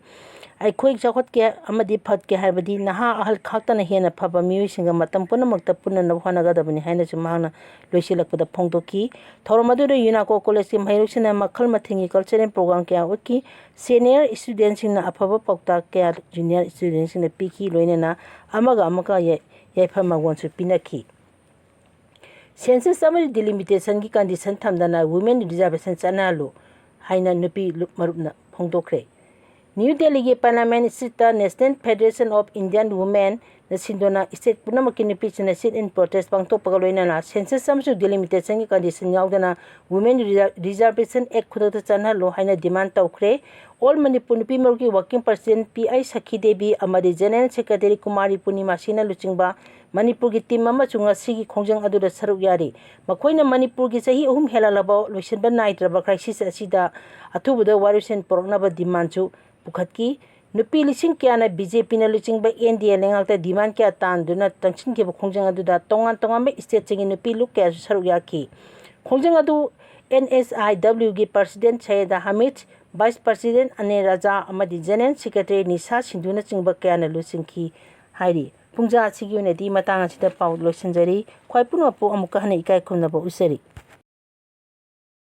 ꯑꯩꯈꯣꯏ ꯆꯥꯎꯈꯠꯀꯦ ꯑꯃꯗꯤ ꯐꯠꯀꯦ ꯍꯥꯏꯔꯕꯗꯤ ꯅꯍꯥ ꯑꯍꯜ ꯈꯥꯛꯇꯅ ꯍꯦꯟꯅ ꯐꯕ ꯃꯤꯑꯣꯏꯁꯤꯡꯒ ꯃꯇꯝ ꯄꯨꯝꯅꯃꯛꯇ ꯄꯨꯟꯅꯅꯕ ꯍꯣꯠꯅꯒꯗꯕꯅꯤ ꯍꯥꯏꯅꯁꯨ ꯃꯍꯥꯛꯅ ꯂꯣꯏꯁꯤꯜꯂꯛꯄꯗ ꯐꯣꯡꯗꯣꯛꯈꯤ꯫ ꯊꯧꯔꯝ ꯑꯗꯨꯗ ꯌꯨꯅꯥꯀꯣ ꯀꯣꯂꯦꯖꯀꯤ ꯃꯍꯩꯔꯣꯏꯁꯤꯡꯅ ꯃꯈꯜ ꯃꯊꯦꯜꯒꯤ cultural program ꯀꯌꯥ ꯎꯠꯈꯤ꯫ Senior studentꯁꯤꯡꯅ ꯑꯐꯕ ꯄꯥꯎꯇꯥꯛ ꯀꯌꯥ junior studentꯁꯤꯡꯅ ꯄꯤꯈꯤ, ꯂꯣꯏꯅꯅ ꯑꯃꯒ ꯑꯃꯒ ꯌꯥꯏ-, ꯌꯥꯏꯐ ꯃꯉꯣꯟꯁꯨ ꯄꯤꯅꯈꯤ꯫ Census ꯑꯃꯗꯤ delimitationꯒꯤ condition ꯊꯝꯗꯅ women reservation ꯆꯠꯅꯍꯜꯂꯨ ꯍꯥꯏꯅ ꯅꯨꯄꯤ ꯂꯨꯞ ꯃꯔꯨꯞꯅ ꯐꯣꯡꯗꯣꯛꯈ꯭ꯔꯦ꯫ ꯅ꯭ꯌꯨ ꯗꯦꯜꯂꯤꯒꯤ Parliament Streetꯇ National Federation of Indian Womenꯅ ꯁꯤꯟꯗꯨꯅ state ꯄꯨꯝꯅꯃꯛꯀꯤ ꯅꯨꯄꯤꯁꯤꯡꯅ sit-in protest ꯄꯥꯡꯊꯣꯛꯄꯒ ꯂꯣꯏꯅꯅ census ꯑꯃꯁꯨꯡ delimitationꯒꯤ condition ꯌꯥꯎꯗꯅ Women Reser-, Reservation Act ꯈꯨꯗꯛꯇ ꯆꯠꯅꯍꯜꯂꯨ ꯍꯥꯏꯅ demand ꯇꯧꯈ꯭ꯔꯦ꯫ All Manipur ꯅꯨꯄꯤ ꯃꯔꯨꯞꯀꯤ working president P I ꯁꯈꯤ Devi ꯑꯃꯗꯤ general secretary ꯀꯨꯃꯥꯔꯤ ꯄꯨꯔꯅꯤꯃꯥꯁꯤꯅ ꯂꯨꯆꯤꯡꯕ ꯃꯅꯤꯄꯨꯔꯒꯤ team ꯑꯃꯁꯨ ꯉꯁꯤꯒꯤ ꯈꯣꯡꯖꯪ ꯑꯗꯨꯗ ꯁꯔꯨꯛ ꯌꯥꯔꯤ꯫ ꯃꯈꯣꯏꯅ ꯃꯅꯤꯄꯨꯔꯒꯤ ꯆꯍꯤ ꯑꯍꯨꯝ ꯍꯦꯜꯂꯛꯂꯕ ꯂꯣꯏꯁꯤꯟꯕ ꯅꯥꯏꯗ꯭ꯔꯕ crisis ꯑꯁꯤꯗ ꯑꯊꯨꯕꯗ ꯋꯥꯔꯣꯏꯁꯤꯟ ꯄꯨꯔꯛꯅꯕ demandꯁꯨ ꯄꯨꯈꯠꯈꯤ꯫ ꯅꯨꯄꯤ ꯂꯤꯁꯤꯡ ꯀꯌꯥꯅ BJPꯅ ꯂꯨꯆꯤꯡꯕ NDA ꯂꯩꯉꯥꯛꯇ demand ꯀꯌꯥ ꯇꯥꯟꯗꯨꯅ ꯆꯪꯁꯤꯟꯈꯤꯕ ꯈꯣꯡꯖꯪ ꯑꯗꯨꯗ ꯇꯣꯉꯥꯟ ꯇꯣꯉꯥꯟꯕ stateꯁꯤꯡꯒꯤ ꯅꯨꯄꯤ ꯂꯨꯞ ꯀꯌꯥꯁꯨ ꯁꯔꯨꯛ ꯌꯥꯈꯤ꯫ ꯈꯣꯡꯖꯪ ꯑꯗꯨ NSIWꯒꯤ president ꯁꯩꯌꯦꯗ ꯍꯃꯤꯗ, vice president ꯑꯅꯤꯜ ꯔꯥꯖꯥ ꯑꯃꯗꯤ general secretary ꯅꯤꯁꯥ ꯁꯤꯟꯙꯨꯅꯆꯤꯡꯕ ꯀꯌꯥꯅ ꯂꯨꯆꯤꯡꯈꯤ ꯍꯥꯏꯔꯤ꯫ ꯄꯨꯡꯖꯥ ꯑꯁꯤꯒꯤ ꯑꯣꯏꯅꯗꯤ ꯃꯇꯥꯡ ꯑꯁꯤꯗ ꯄꯥꯎ ꯂꯣꯏꯁꯤꯟꯖꯔꯤ꯫ ꯈ꯭ꯋꯥꯏ ꯄꯨꯝꯅꯃꯛꯄꯨ ꯑꯃꯨꯛꯀ ꯍꯟꯅ ꯏꯀꯥꯏ ꯈꯨꯝꯅꯕ ꯎꯠꯆꯔꯤ꯫